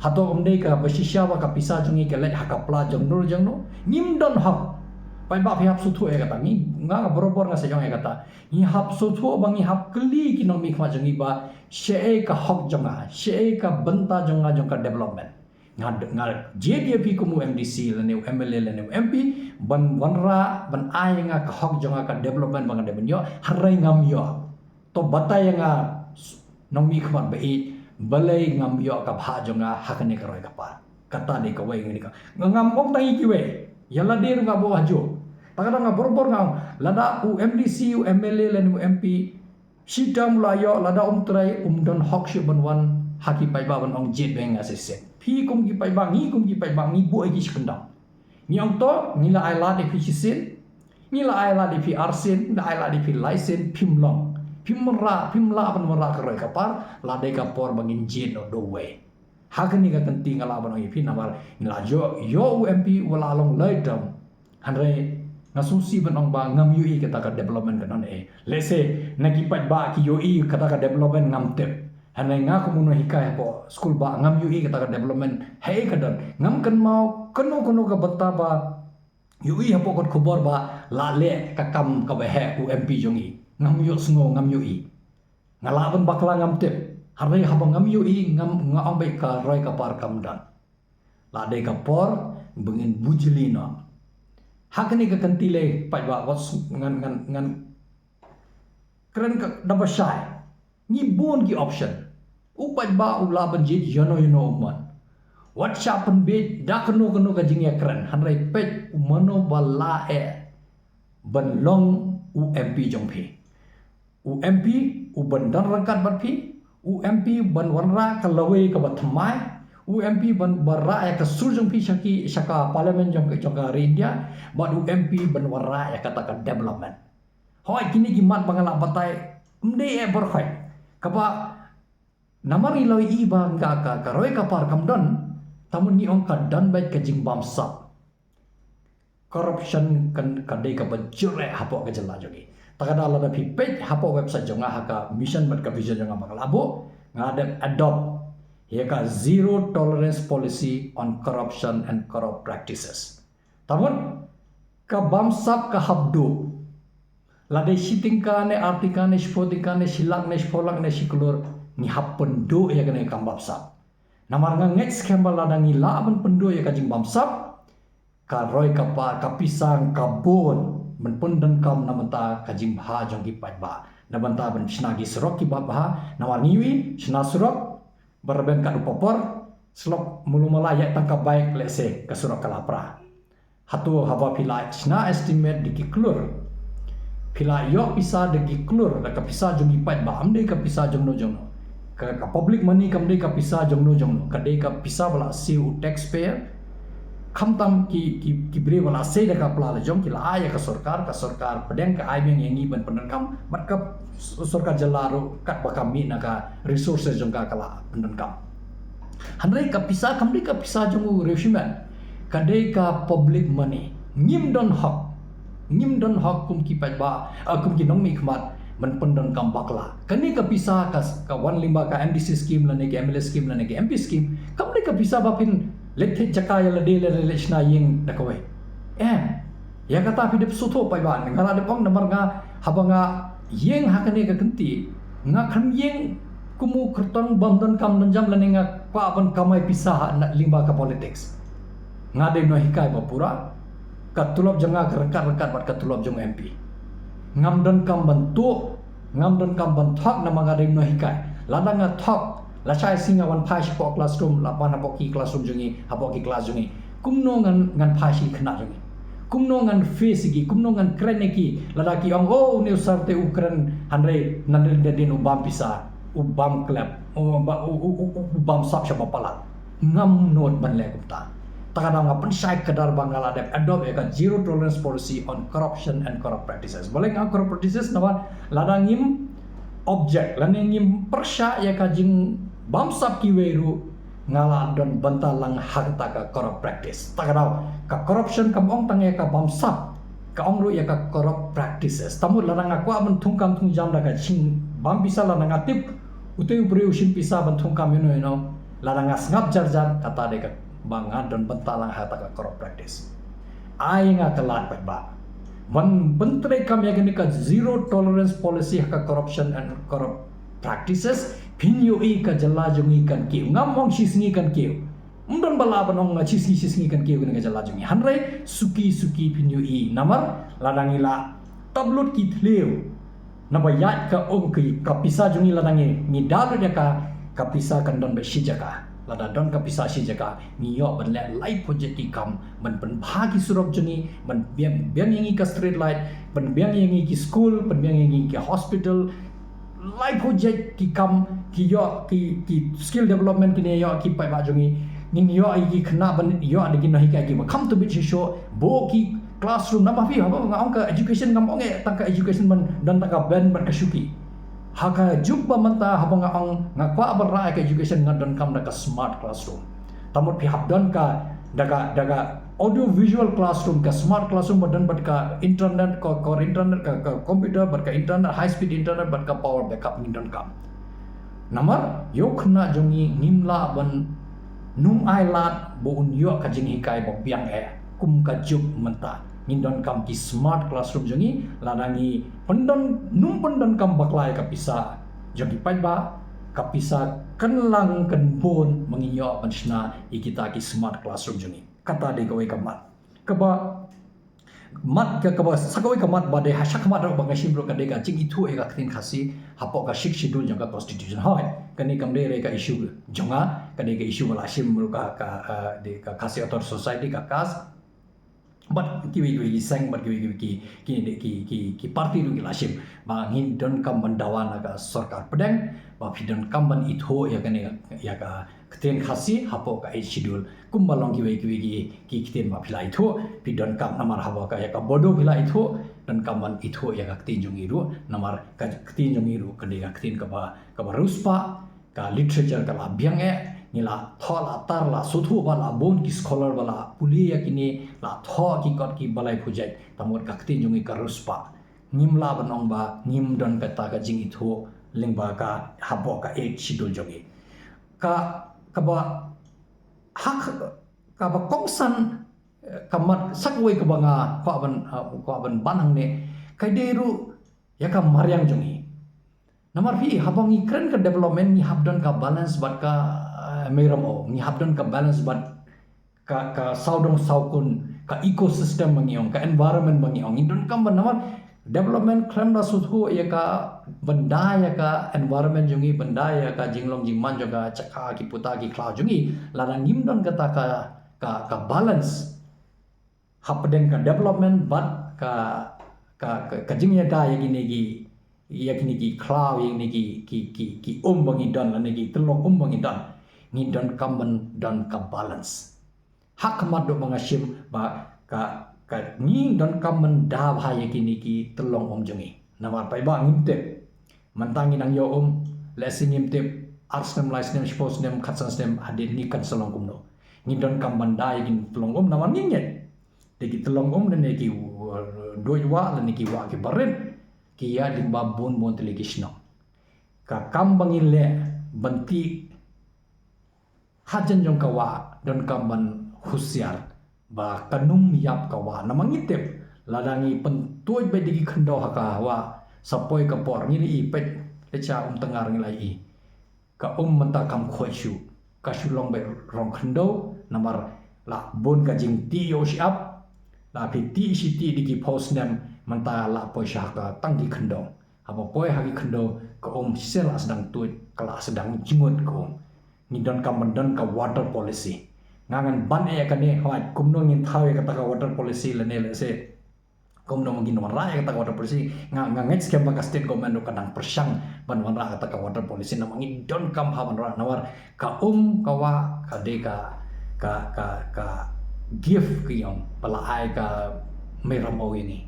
Hato kam dei kaba shisha ba ka pisa jong ngi ka leit ha ka pla jong no jong no? Ngim don hok. Paidbah phi hap sngewthuh ïa kata, ngi, nga barabor nga sa ong ïa kata. Ngi hap sngewthuh ba ngi hap kylli ki nongmihkhmat jong ngi ba shaei ka hok jong nga, shaei ka bynta jong nga jong ka development. Nga, nga jied ïa phi kum u MDC lane u MLA lane u MP ban wanrah, ban ai ïa nga ka hok jong nga, ka development ba nga dei ban ïoh, hynrei ngam ïoh. To batai ïa nga, nongmihkhmat ba ïeit, balei ngam ïoh ka bhah jong nga ha kane ka roi ka par. Kata dei kawei ngi ka. Nga ngam ong tang ïa kiwei. Ïa lade ruh nga buh hajuh. Ta ka dang nga bor bor nga ong, lada u MDC, u MLA lane u MP, shitom la ïoh, lada um trei, um don hok shuh ban wan ha ki paidbah ban ong jied bad nga shisien. Phi kum ki paidbah, ngi kum ki paidbah, ngi buh ïa ki shi kyndong. Ngi ong to, ngi la ai lad ïa phi shisien, ngi la ai lad ïa phi arsien, ngi la ai lad ïa phi laisien, phim long. Phim lah, phim lah ban wanrah ka roi ka par, la dei ka por ba ngin jied noh da uwei. Ha kane ka kynti nga lah ban ong ïa phi namar ngi la ïoh, ïoh u MP u la long lai term. Hynrei nga sngewsih ban ong ba ngam ïohi kata ka development ka don eh. Lehse na ki paidbah ki ïohi kata ka development ngam tip. Hynrei nga kum u nonghikai hapoh skul bah ngam ïohi kata ka development hei ka don. Ngam kynmaw kano kano ka bynta ba ïohi hapoh kot khubor ba la leh ka kam kaba heh u MP jong ngi. Ngam ïohsngew, ngam ïohi. Nga lah ban bakla ngam tip. Hynrei haba ngam ïohi ngam, nga ong beit ka roi ka par kam don. La dei ka por ba ngin bujli noh. Ha kane ka kynti lei paidbah wat s-, ngan, ngan, ngan kren ka da ba shai. Ngi bun ki option. U paidbah u lah ban jied ïano ïano u mon. Wat shah pynbeit da kano kano ka jingïakren, hynrei peit u mano ba lah eh ban long u MP jong phi. U MP u ban don ryngkat bad phi, u MP ban wanrah ka lawei kaba thymmai, u MP ban wanrah ïa ka sur jong phi sha ki, sha ka parliament jong ka, jong ka ri India, bad u MP ban wanrah ïa kata ka development. Hooid, kine ki mat ba nga la batai ym dei eh baroh khoit. Kaba namar ngi la ïohi ba nga ka, ka roi ka par kam don, ta mut ngi ong ka don beit ka jingbamsap. Corruption kan, ka dei kaba jur eh hapoh ka jylla jong ngi. Ta ka daw lada phi peit hapoh website jong nga ha ka mission bad ka vision jong nga ba nga la buh, nga dep adopt ïa ka zero tolerance policy on corruption and corrupt practices. Ta mut ka bamsap ka hap duh. Lada shi tyngka ne ar tyngka ne shiphew tyngka ne shi lak ne shiphew lak ne shi klur, ngi hap pynduh ïa kane ka bamsap. Namar nga ngeit skhem ba lada ngi lah ban pynduh ïa ka jingbamsap, ka roi ka par, ka pisa ka bun ban pyndonkam na bynta ka jingbha jong ki paidbah, na bynta ban shna ki surok kiba bha. Namar ngi ïohi shna surok ba rben katto ka por, slok mulu mala ïa tang ka bike, lehse ka surok ka la pra. Hato haba phi la shna estimate da ki klur, phi la ïoh pisa da ki klur, da ka pisa jong ki paidbah, ym dei ka pisa jong no jong no. Ka, ka public money kam dei ka pisa jong no jong no, ka dei ka pisa ba la siew u taxpayer. Khamtam ki, ki, ki briew ba la sei da ka pla la jong ki la ai ïa ka sorkar, ka sorkar pdeng ka ai biang ïa ngi ban pyndonkam, bad ka s-, sorkar jylla ruh katba ka mih na ka resources jong ka ka la pyndonkam. Hynrei ka pisa kam dei ka pisa jong u riewshimet, ka dei ka public money. Ngim don hok, ngim don hok kum ki paidbah, ah, kum ki nongmihkhmat ban pyndonkam bakla. Kane ka pisa ka, ka wan lyngba ka MDC scheme lane ka MLA scheme lane ka MP scheme, kam dei ka pisa ba phin leit thied jaka ïa lade, leit, leit shna ïing da kawei. Em, ïa kata phi dep sngewthuh paidbah, nga la dep ong namar nga, haba nga ïeng ha kane ka kynti, nga khlem ïeng kum u kyrtong bym donkam donjam lane nga kwah ban kamai pisa ha na lyngba ka politics. Nga dei nonghikai ba pura, ka tulop jong nga ka ryngkat ryngkat bad ka tulop jong u MP. Ngam donkam ban tuh, ngam donkam ban thok namar nga dei nonghikai. Lada nga thok, lashai sngi nga wan phai shapoh classroom, la pan hapoh ki classroom jong ngi, hapoh ki class jong ngi. Kumno ngan, ngan phai sha ki khynnah jong ngi? Kumno ngan face ïa ki? Kumno ngan kren ïa ki? Lada ki ong, "Oh, une u sir te u kren hynrei nadien nadien u bam pisa, u bam klep, u ba-, u, u, u, u, u bam sap sha ba palat." Ngam nud ban leh kumta. Ta ka daw nga pynshai kdar ba nga la dep adopt ïa ka zero tolerance policy on corruption and corrupt practices. Balei nga corrupt practices? Namar lada ngim object lane ngim pyrshah ïa ka jingbamsap kiwei ruh, nga la don bynta lang ha kata ka corrupt practice. Ta ka daw ka corruption kam ong tang ïa ka bamsap, ka ong ruh ïa ka corrupt practices. Ta mut lada nga kwah ban thungkam thungjam da ka jingbam pisa, lada nga tip utei u briew u shim pisa ban thungkam ïano ïano, lada nga sngap jar jar, kata dei kaba nga don bynta lang ha kata ka corrupt practice. Ai nga ka lad paidbah ban pyntreikam ïa kane ka zero tolerance policy ha ka corruption and corrupt practices. Phin ïohi ka jylla jong ngi kan kiew. Ngam ong shisngi kan kiew. Ym don ba lah ban ong nga shi sngi shi sngi kan kiew kane ka jylla jong ngi. Hynrei suki suki phin ïohi namar lada ngi la tap lut ki thliew. Naba ïaid ka ong ki ka pisa jong ngi lada ngi ngi da lut ïa ka ka pisa kan don ba shi jaka. Lada don ka pisa shi jaka ngi ïoh ban leh lai project ki kam ban pynbha ki surok jong ngi ban biang biang ïa ngi ka street light ban biang ïa ngi ki school ban biang ïa ngi ki hospital. Lai project ki kam ki ïoh ki ki skill development kine ïoh ki paidbah jong ngi. Ngin ïoh ïa ki khynnah ban ïoh da ki nonghikai kiba kham tbit shisha. Bun ki classroom namar phi haba nga ong ka education ngam ong eh tang ka education ban don tang ka bench bad ka shuki. Ha ka juk ba mynta haba nga ong nga kwah ban rah ïa ka education nga donkam da ka smart classroom. Te mut phi hap don ka da ka da ka audio visual classroom ka smart classroom ba don bad ka internet ka ka internet ka ka computer bad ka internet high speed internet bad ka power backup ngin donkam. Namar ïa u khynnah jong ngi ngim lah ban nym ailad ba un ïoh ka jinghikai ba biang eh kum ka juk mynta. Ngin donkam ki smart classroom jong ngi lada ngi pyndon nym pyndonkam bakla ïa ka pisa jong ki paidbah ka pisa kan lang kan bun ba ngin ïoh ban shna ïa kita ki smart classroom jong ngi. Kata dei kawei ka mat kaba mat ka kaba sa kawei ka mat ba dei ha sha ka mat ruh ba nga shim ruh ka dei ka jingithuh ïa ka ktien Khasi hapoh ka Sixth Schedule jong ka Constitution. Hoi, kane kam dei re ka issue jong nga, ka dei ka issue ba la shim ruh ka ka ka dei ka Khasi Authors Society ka KAS. Bad kiwei kiwei ki seng bad kiwei kiwei ki ki ki ki ki party ruh ki la shim ba ngin donkam ban dawa na ka sorkar pdeng ba phi donkam ban ithuh ïa kane ïa ka ktien Khasi hapoh ka Eighth Schedule. Kumba long kiwei kiwei ki ki ktien ba phi la ithuh phi donkam namar haba ka ïa ka Bodo phi la ithuh donkam ban ithuh ïa ka ktien jong ngi ruh namar ka ktien jong ngi ruh ka dei ka ktien kaba kaba riewspah ka literature ka la biang eh ngi la thoh la tar la suthuh ba la bun ki scholar ba la pule ïa kine la thoh ki kot ki balai pujai te mut ka ktien jong ngi ka riewspah. Ngim lah ban ong ba ngim don kata ka jingithuh lyngba ka hapoh ka Eighth Schedule jong ngi. Ka kaba hak kaba kongsan eh, ka mat sa kawei kaba nga kwah ban eh, kwah ban ban hangne ka dei ruh ïa ka mariang jong ngi. Namar phi haba ngi kren ka development ngi hap don ka balance bad ka eh, meiram o ngi hap don ka balance bad ka ka sawdong sawkun ka ecosystem ba ngi ong ka environment ba ngi ong ngi donkam ban namar development khlem da suthuh ïa ka ban da ïa ka environment jong ngi ban da ïa ka jinglong jingman jong ka jaka ki puta ki khlaw jong ngi lada ngim don kata ka ka ka balance hapdeng ka development bad ka ka ka, ka jingïada ïa kine ki ïa kine ki khlaw ïa kine ki ki ki ki um ba ngi don lane ki tyllong um ba ngi don ngi donkam ban don ka balance. Ha khmat ruh ba nga shim ba ka ka ngi donkam ban da bha ïa kine ki tyllong um jong ngi. Namar paidbah ngim tip. Mynta ngi nang ïoh um lehse ngim tip ar snem lai snem shiphew snem khatsan snem hadien ngi kan sa long kumno. Ngi donkam ban da ïa kine ki tyllong um namar ngi ngeit. Dei ki tyllong um ne ki duid wah lane ki wah ki barit ki ïa lyngba bun bun tylli ki shnong. Ka kam ba ngi leh ban tih hajan jong ka wah donkam ban husiar ba kan ym ïap ka wah namar ngi tip lada ngi pyntuid beit da ki khyndew ha ka wah sa poi ka por ngi i peit leit sha Umtyngar ngi la i ka um mynta kam khuid shuh ka shu long beit rong khyndew namar la bun ka jingtih ïa u shyiap la phi tih shi tih da ki phew snem mynta la poi sha ka tang ki khyndew. Haba poi ha ki khyndew ka um shisien la sdang tuid ka la sdang jngut ka um. Ngi donkam ban don ka water policy. Nga ngan ban ïa kane hoi kumno ngin thaw ïa kata ka water policy lane lehse kumno ngin wanrah ïa kata ka water policy nga nga ngeit skhem ba ka state government ruh ka dang pyrshang ban wanrah kata ka water policy namar ngi donkam ha wanrah namar ka um ka wah ka dei ka ka ka ka gift ka ïong ba la ai ka mei ramew ïa ngi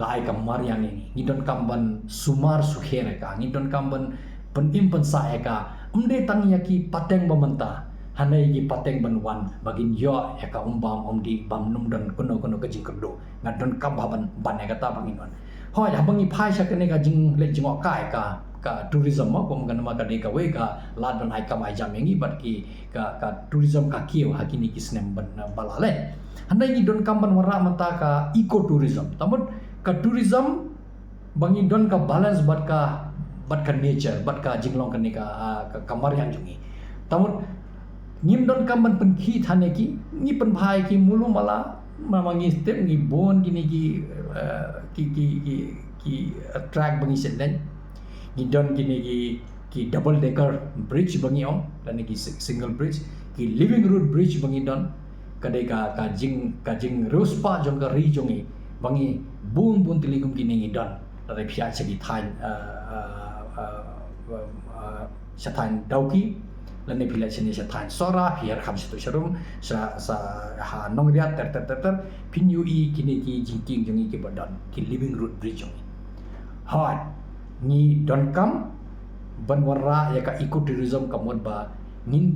la ai ka mariang ïa ngi ngi donkam ban sumar sukher ïa ka ngi donkam ban pynim pynsah ïa ka ym dei tang ïa ki pateng ba mynta hynrei ïa ki pateng ban wan ba ngin ïoh ïa ka um bam um dih bam nym don kano kano ka jingkyrduh. Nga donkam ba ban ban ïa kata ba ngin wan. Hoi haba ngi phai sha kane ka jingleh jingïoh kai ka ka tourism ma kum ka nama ka dei kawei ka lad ban ai kam ai jam ïa ngi bad ki ka ka tourism ka kiew ha kine ki snem ban ba la leh. Hynrei ngi donkam ban wanrah mynta ka eco tourism. Te mut ka tourism ba ngi don ka balance bad ka bad ka nature bad ka jinglong kane ka ka mariang jong ngi. Te mut Ngim donkam ban pynkhih than ïa ki, ngi pynbha ïa ki mulu mala, ma ma ngi step ngi bun kine ki, eh, ki, ki, ki, ki, eh, track ba ngi shet leh. Ngi don kine ki, ki double decker bridge ba ngi ong, lane ki si-, single bridge, ki living root bridge ba ngi don. Ka dei ka, ka jing, ka jingriewspah jong ka ri jong ngi, ba ngi bun bun tylli kum kine ngi don. Lada phi ïaid sha ki thaiñ, eh, eh, eh, eh, eh, sha thaiñ Dawki, lane phi leit shane sha thaiñ Sohra, phi ïarkham sha tu sha rum, sha, sha ha Nongriat, ter, ter, ter, ter, phin ïohi kine ki jingkieng jong ngi kiba don, ki living root bridge jong ngi. Hooid, ngi donkam ban wanrah ïa ka ecotourism ka mut ba ngin,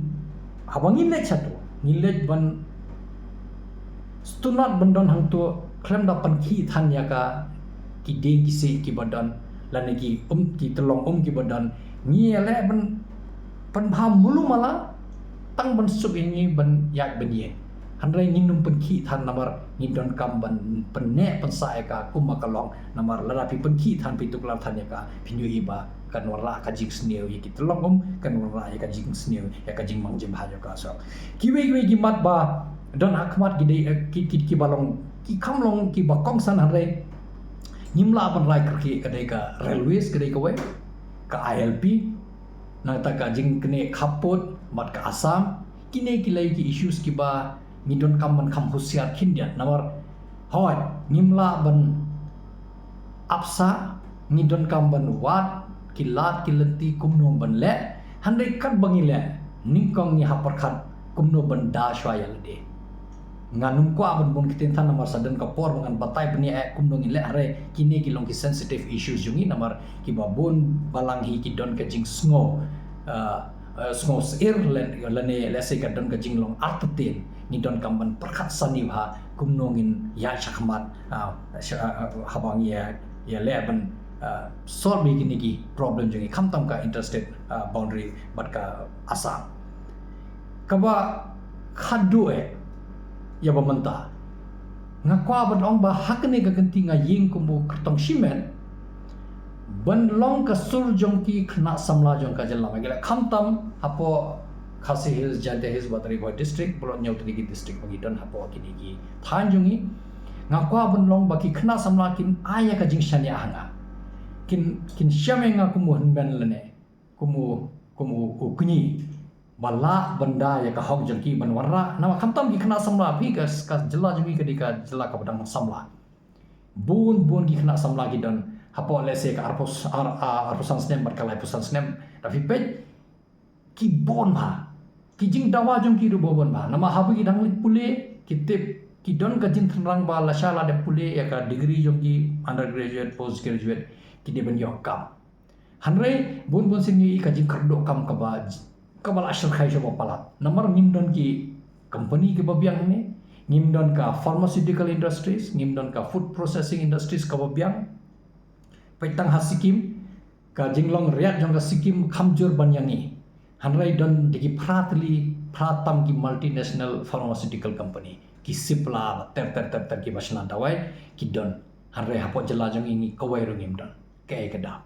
haba ngin leit sha tu, ngin leit ban sngewtynnat ban don hangtu khlem da pynkhih than ïa ka, ki dieng ki siej kiba don, lane ki um, ki tyllong um kiba don. Ngi ïaleh ban pynbha mulu mala tang ban suk ïa ngi ban ïaid ban ïeng. Hynrei ngin ym pynkhih than namar ngi donkam ban pynneh pynsah ïa ka kum ma ka long, namar lada phi pynkhih than, phi tuklar than ïa ka, phin ïohi ba kan wanrah ka jingsniew ïa ki tyllong um, kan wanrah ïa ka jingsniew ïa ka jingmang jingbha jong ka surok. Kiwei kiwei ki mat ba don ha khmat ki dei, eh, ki, ki, kiba long, ki kham long kiba kongsan, hynrei ngim lah ban rai kyrkieh. Ka dei ka railways, ka dei kawei, ka I L P, nangta ka jingknieh khappud bad ka Assam. Kine ki long ki issues kiba ngi donkam ban kham husiar khyndiat, namar hooid, ngim lah ban ap sah, ngi donkam ban wad ki lad ki lynti kumno ban leh, hynrei katba ngi leh, nyngkong ngi hap pyrkhat kumno ban da shuwa ïa lade. Ngan ym kwah ban bun ktien than namar sa don ka por ba ngan batai bniah eh kumno ngin leh, hynrei kine ki long ki sensitive issues jong ngi namar kiba bun balang hi ki don ka jingsngew, eh, eh, sngewsyier lan-, lane lehse ka don ka jinglong artatien. Ngi donkam ban pyrkhat sani bha kumno ngin ïaid shakhmat, ah, sha-, ah, haba ngi ïa, ïaleh ban, ah, solve ïa kine ki problem jong ngi, khamtam ka interstate, ah, boundary bad ka Assam. Kaba khadduh eh, ïa ba mynta nga kwah ban ong ba ha kane ka kynti nga ïeng kum u kyrtong shimet ban long ka sur jong ki khynnah samla jong ka jylla Meghalaya, khamtam hapoh Khasi Hills, Jaintia Hills bad Ri Bhoi District, bad lok hynñiew tylli ki district ba ngi don hapoh kine ki thaiñ jong ngi. Nga kwah ban long ba ki khynnah samla kin ai ïa ka jingshaniah ha nga, kin, kin shem ïa nga kum u hynmen lane kum u, kum u, u kñi ba lah ban da ïa ka hok jong ki ban wanrah. Namar khamtam ki khynnah samla, phi, ka, ka jylla jong ngi ka dei ka jylla kaba dang samla. Bun bun ki khynnah samla ki don hapoh lehse ka arphew, ar-, ar-, arphew san snem bad ka laiphew san snem. Lada phi peit, ki bun bha. Ki jingdawa jong ki ruh bun bha. Namar haba ki dang leit pule, ki tip, ki don ka jingthrang ba lashai la dep pule, ïa ka degree jong ki, undergraduate, postgraduate, ki dei ban ïoh kam. Hynrei bun bun sien ngi ïohi ka jingkyrduh kam kaba, kaba la shyrkhei sha ba palat. Namar ngim don ki company kiba biang hangne, ngim don ka pharmaceutical industries, ngim don ka food processing industries kaba biang. Peit tang ha Sikkim, ka jinglong riat jong ka Sikkim kham jur ban ïa ngi. Hynrei don da ki phra tylli, phra tam ki multinational pharmaceutical company, ki Cipla, ter ter ter ter, kiba shna dawai ki don. Hynrei hapoh jylla jong ngi, ngi kawei ruh ngim don. Kaei ka daw?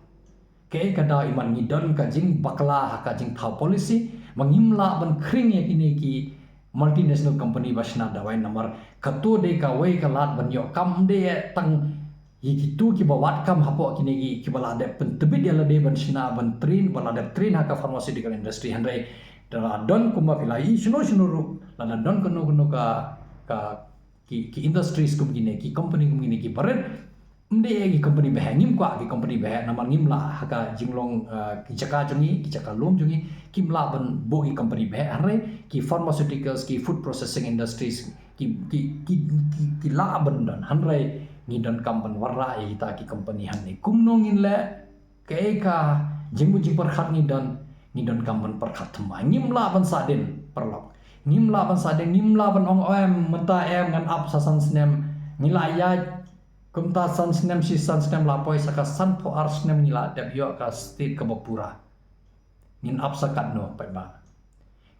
Kaei ka daw? Imat ngi don ka jingbakla ha ka jingthaw policy, ba ngim lah ban khring ïa kine ki multinational company ba shna dawai, namar kato dei kawei ka lad ban ïoh kam, ym dei tang ïa kito kiba wad kam hapoh kine ki, kiba la dep pyntbit ïa lade ban shna, ban train, ba la dep train ha ka pharmaceutical industry. Hynrei lada don, kumba phi la ïohi shano shano ruh, lada don kano kano ka, ka, ki, ki industries kum kine, ki company kum kine kiba rit, ym dei ki company ba heh, ngim kwah ki company ba heh, namar ngim lah ha ka jinglong, eh, ki jaka jong ngi, ki jaka lum jong ngi, kim lah ban buh ki company ba heh. Hynrei ki pharmaceuticals, ki food processing industries, ki, ki, ki, ki, ki lah ban don. Hynrei ngi donkam ban wanrah ïa kita ki company hangne. Kumno ngin leh? Kaei ka jingmut jingpyrkhat ngi don? Ngi donkam ban pyrkhat thymmai. Ngim lah ban sah dien, paralok. Ngim lah ban sah dien, ngim lah ban ong, "Em, mynta em ngan ap sa san snem." Ngi la ïaid kumta san snem, shi san snem, la poi sa ka sanphew ar snem ngi la dep ïoh ka state kaba pura. Ngin ap sa katno, paidbah?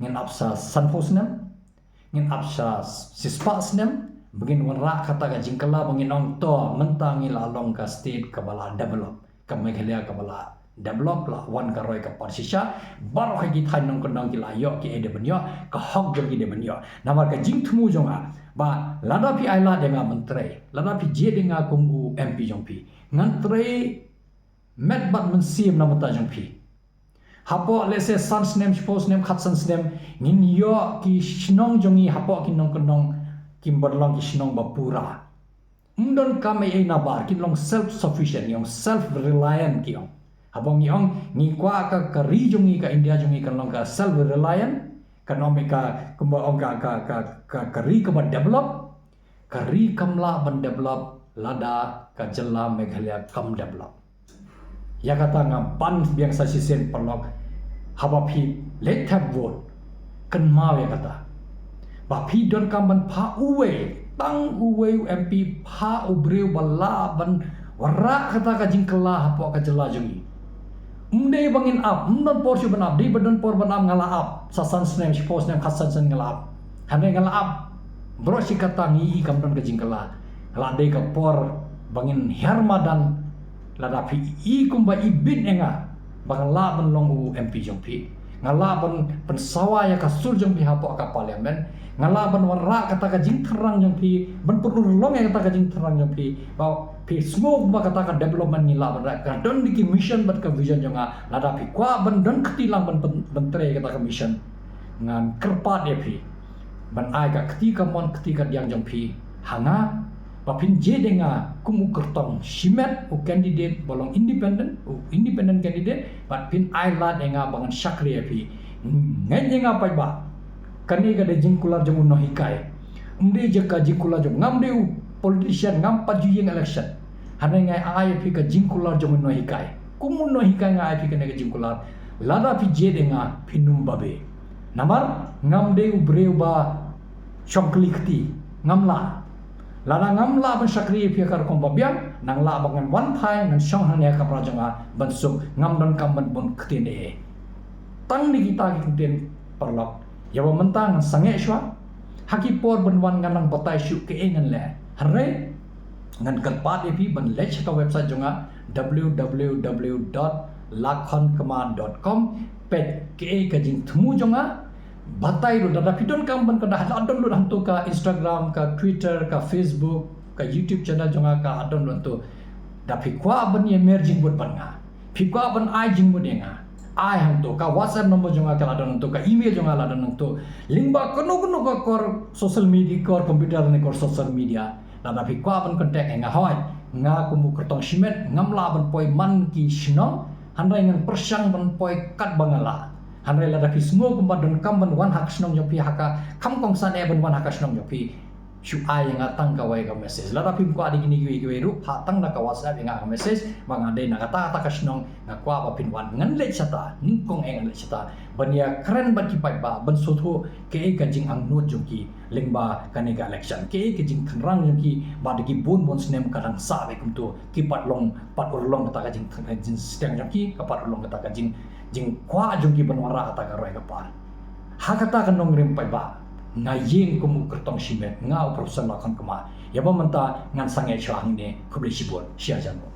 Ngin ap sa sanphew snem? Ngin ap sa shispah snem? Ba ngin wanrah kata ka jingkylla, ba ngin ong, "To, mynta ngi la long ka state kaba la develop, ka Meghalaya kaba la develop, la wan ka roi ka par shisha, baroh ki thaiñ nongkyndong ki la ïoh kiei de ban ïoh, ka hok jong ki de ban ïoh. Namar ka jingthmu jong nga, ba lada phi ai lad ïa nga ban trei, lada phi jied ïa nga kum u M P jong phi, ngan trei met bad mynsiem na bynta jong phi. Hapoh, let's say, san snem, shiphew snem, khatsan snem, ngin ïoh ki shnong jong ngi hapoh ki nongkyndong, kin ban long ki shnong ba pura. Ym don kam ei ei na bar, kin long self sufficient, kin long self reliant ki ong. Haba ngi ong, ngi kwah ka, ka ri jong ngi, ka India jong ngi kan long ka self reliant, kan ong ka, kumba ong ka, ka, ka, ka, ka ri kaba develop, ka ri kam lah ban develop lada ka jylla Meghalaya kam develop. Ïa kata nga pan biang sa shisien paralok, haba phi leit thep vote, kynmaw ïa kata. Ba phi donkam ban phah uwei, tang uwei u M P, phah u briew ba lah ban wanrah kata ka jingkylla hapoh ka jylla jong ngi. Ym dei ba ngin ap, ym don por shuh ban ap, dei ba don por ban ap nga la ap, sa san snem, shiphew snem, khatsan snem nga la ap. Hynrei nga la ap, baroh shi katta ngi i kam don ka jingkylla. Nga la dei ka por ba ngin hiar madan, lada phi i kumba i bit ïa nga, ba nga lah ban long u M P jong phi. Nga lah ban pynsawa ïa ka sur jong phi hapoh ka parliament. Nga lah ban wanrah kata ka jingthrang jong phi, ban pynurlong ïa kata ka jingthrang jong phi. Ba phi sngew ba kata ka development ngi lah ban rah. Ka don di ki mission bad ka vision jong nga, lada phi kwah ban don kti lang ban, ban, ban trei kata ka mission, ngan kyrpad ïa phi ban ai ka kti kamon kti kadiang jong phi ha nga, ba phin jied ïa nga kum u kyrtong shimet, u candidate ba long independent, u independent candidate, bad phin ai lad ïa nga ba ngan shakri ïa phi. Ngeit ïa nga paidbah, kane ka dei jingkular jong u nonghikai. Ym dei jaka jingkular jong, ngam dei u politician, ngam pat ju ïeng election. Hynrei nga ai ïa phi ka jingkular jong u nonghikai. Kum u nonghikai nga ai phi kane ka jingkular. Lada phi jied ïa nga, phin ym babe. Namar ngam dei u briew ba shong kli kti, ngam lah. Lada ngam lah ban shakri ïa phi ha ka rukom ba biang, nang lah ba ngan wan phai, ngan shong hangne ha kamra jong nga ban suk, ngam donkam ban bun ktien ei ei. Tang di kita ki ktien paralok. Ïa ba mynta ngan sangeh shuwa. Ha ki por ban wan ngan nang batai shuh kaei ngan leh. Hynrei ngan kyrpad ïa phi ban leit sha ka website jong nga, w w w dot lakhonkma dot com, peit kaei ka jingthmu jong nga. Batai ruh, lada phi donkam ban, ka da la don lut hangto ka Instagram, ka Twitter, ka Facebook, ka YouTube channel jong nga ka don lut hangto. Da phi kwah ban ïa mer jingmut bad nga, phi kwah ban ai jingmut ïa nga, ai hangto. Ka WhatsApp number jong nga ka la don hangto, ka email jong nga la don hangto. Lyngba kano kano ka kor social media, kor computer ne kor social media, lada phi kwah ban contact ïa nga, hooid, nga kum u kyrtong shimet ngam lah ban poi man ki shnong, hynrei ngan pyrshang ban poi katba nga lah. Hynrei lada phi sngew kumba donkam ban wan ha ka shnong jong phi, ha ka kam kongsan eh ban wan ha ka shnong jong phi, shu ai ïa nga tang kawei ka message. Lada phim kwah da kine kiwei kiwei ruh, phah tang da ka WhatsApp ïa nga ka message ba nga dei na kata kata ka shnong, nga kwah ba phin wan. Ngan leit shata, nyngkong eh ngan leit shata ban ïa kren bad ki paidbah, ban sngewthuh kaei ka jingangnud jong ki lyngba kane ka election, kaei ka jingthrang jong ki ba da ki bun bun snem ka dang sah beit kumto, ki pat long, pat urlong kata ka jing, jingsteng jong ki, ka pat urlong kata ka jing, jingkwah jong ki ban wanrah kata ka roi ka par. Ha kata ka nongrim paidbah, nga ïeng kum u kyrtong shimet, nga u Professor Lakhon Kma. Ïa ba mynta ngan sangeh shuwa hangne, khublei shibun, sha jan mo.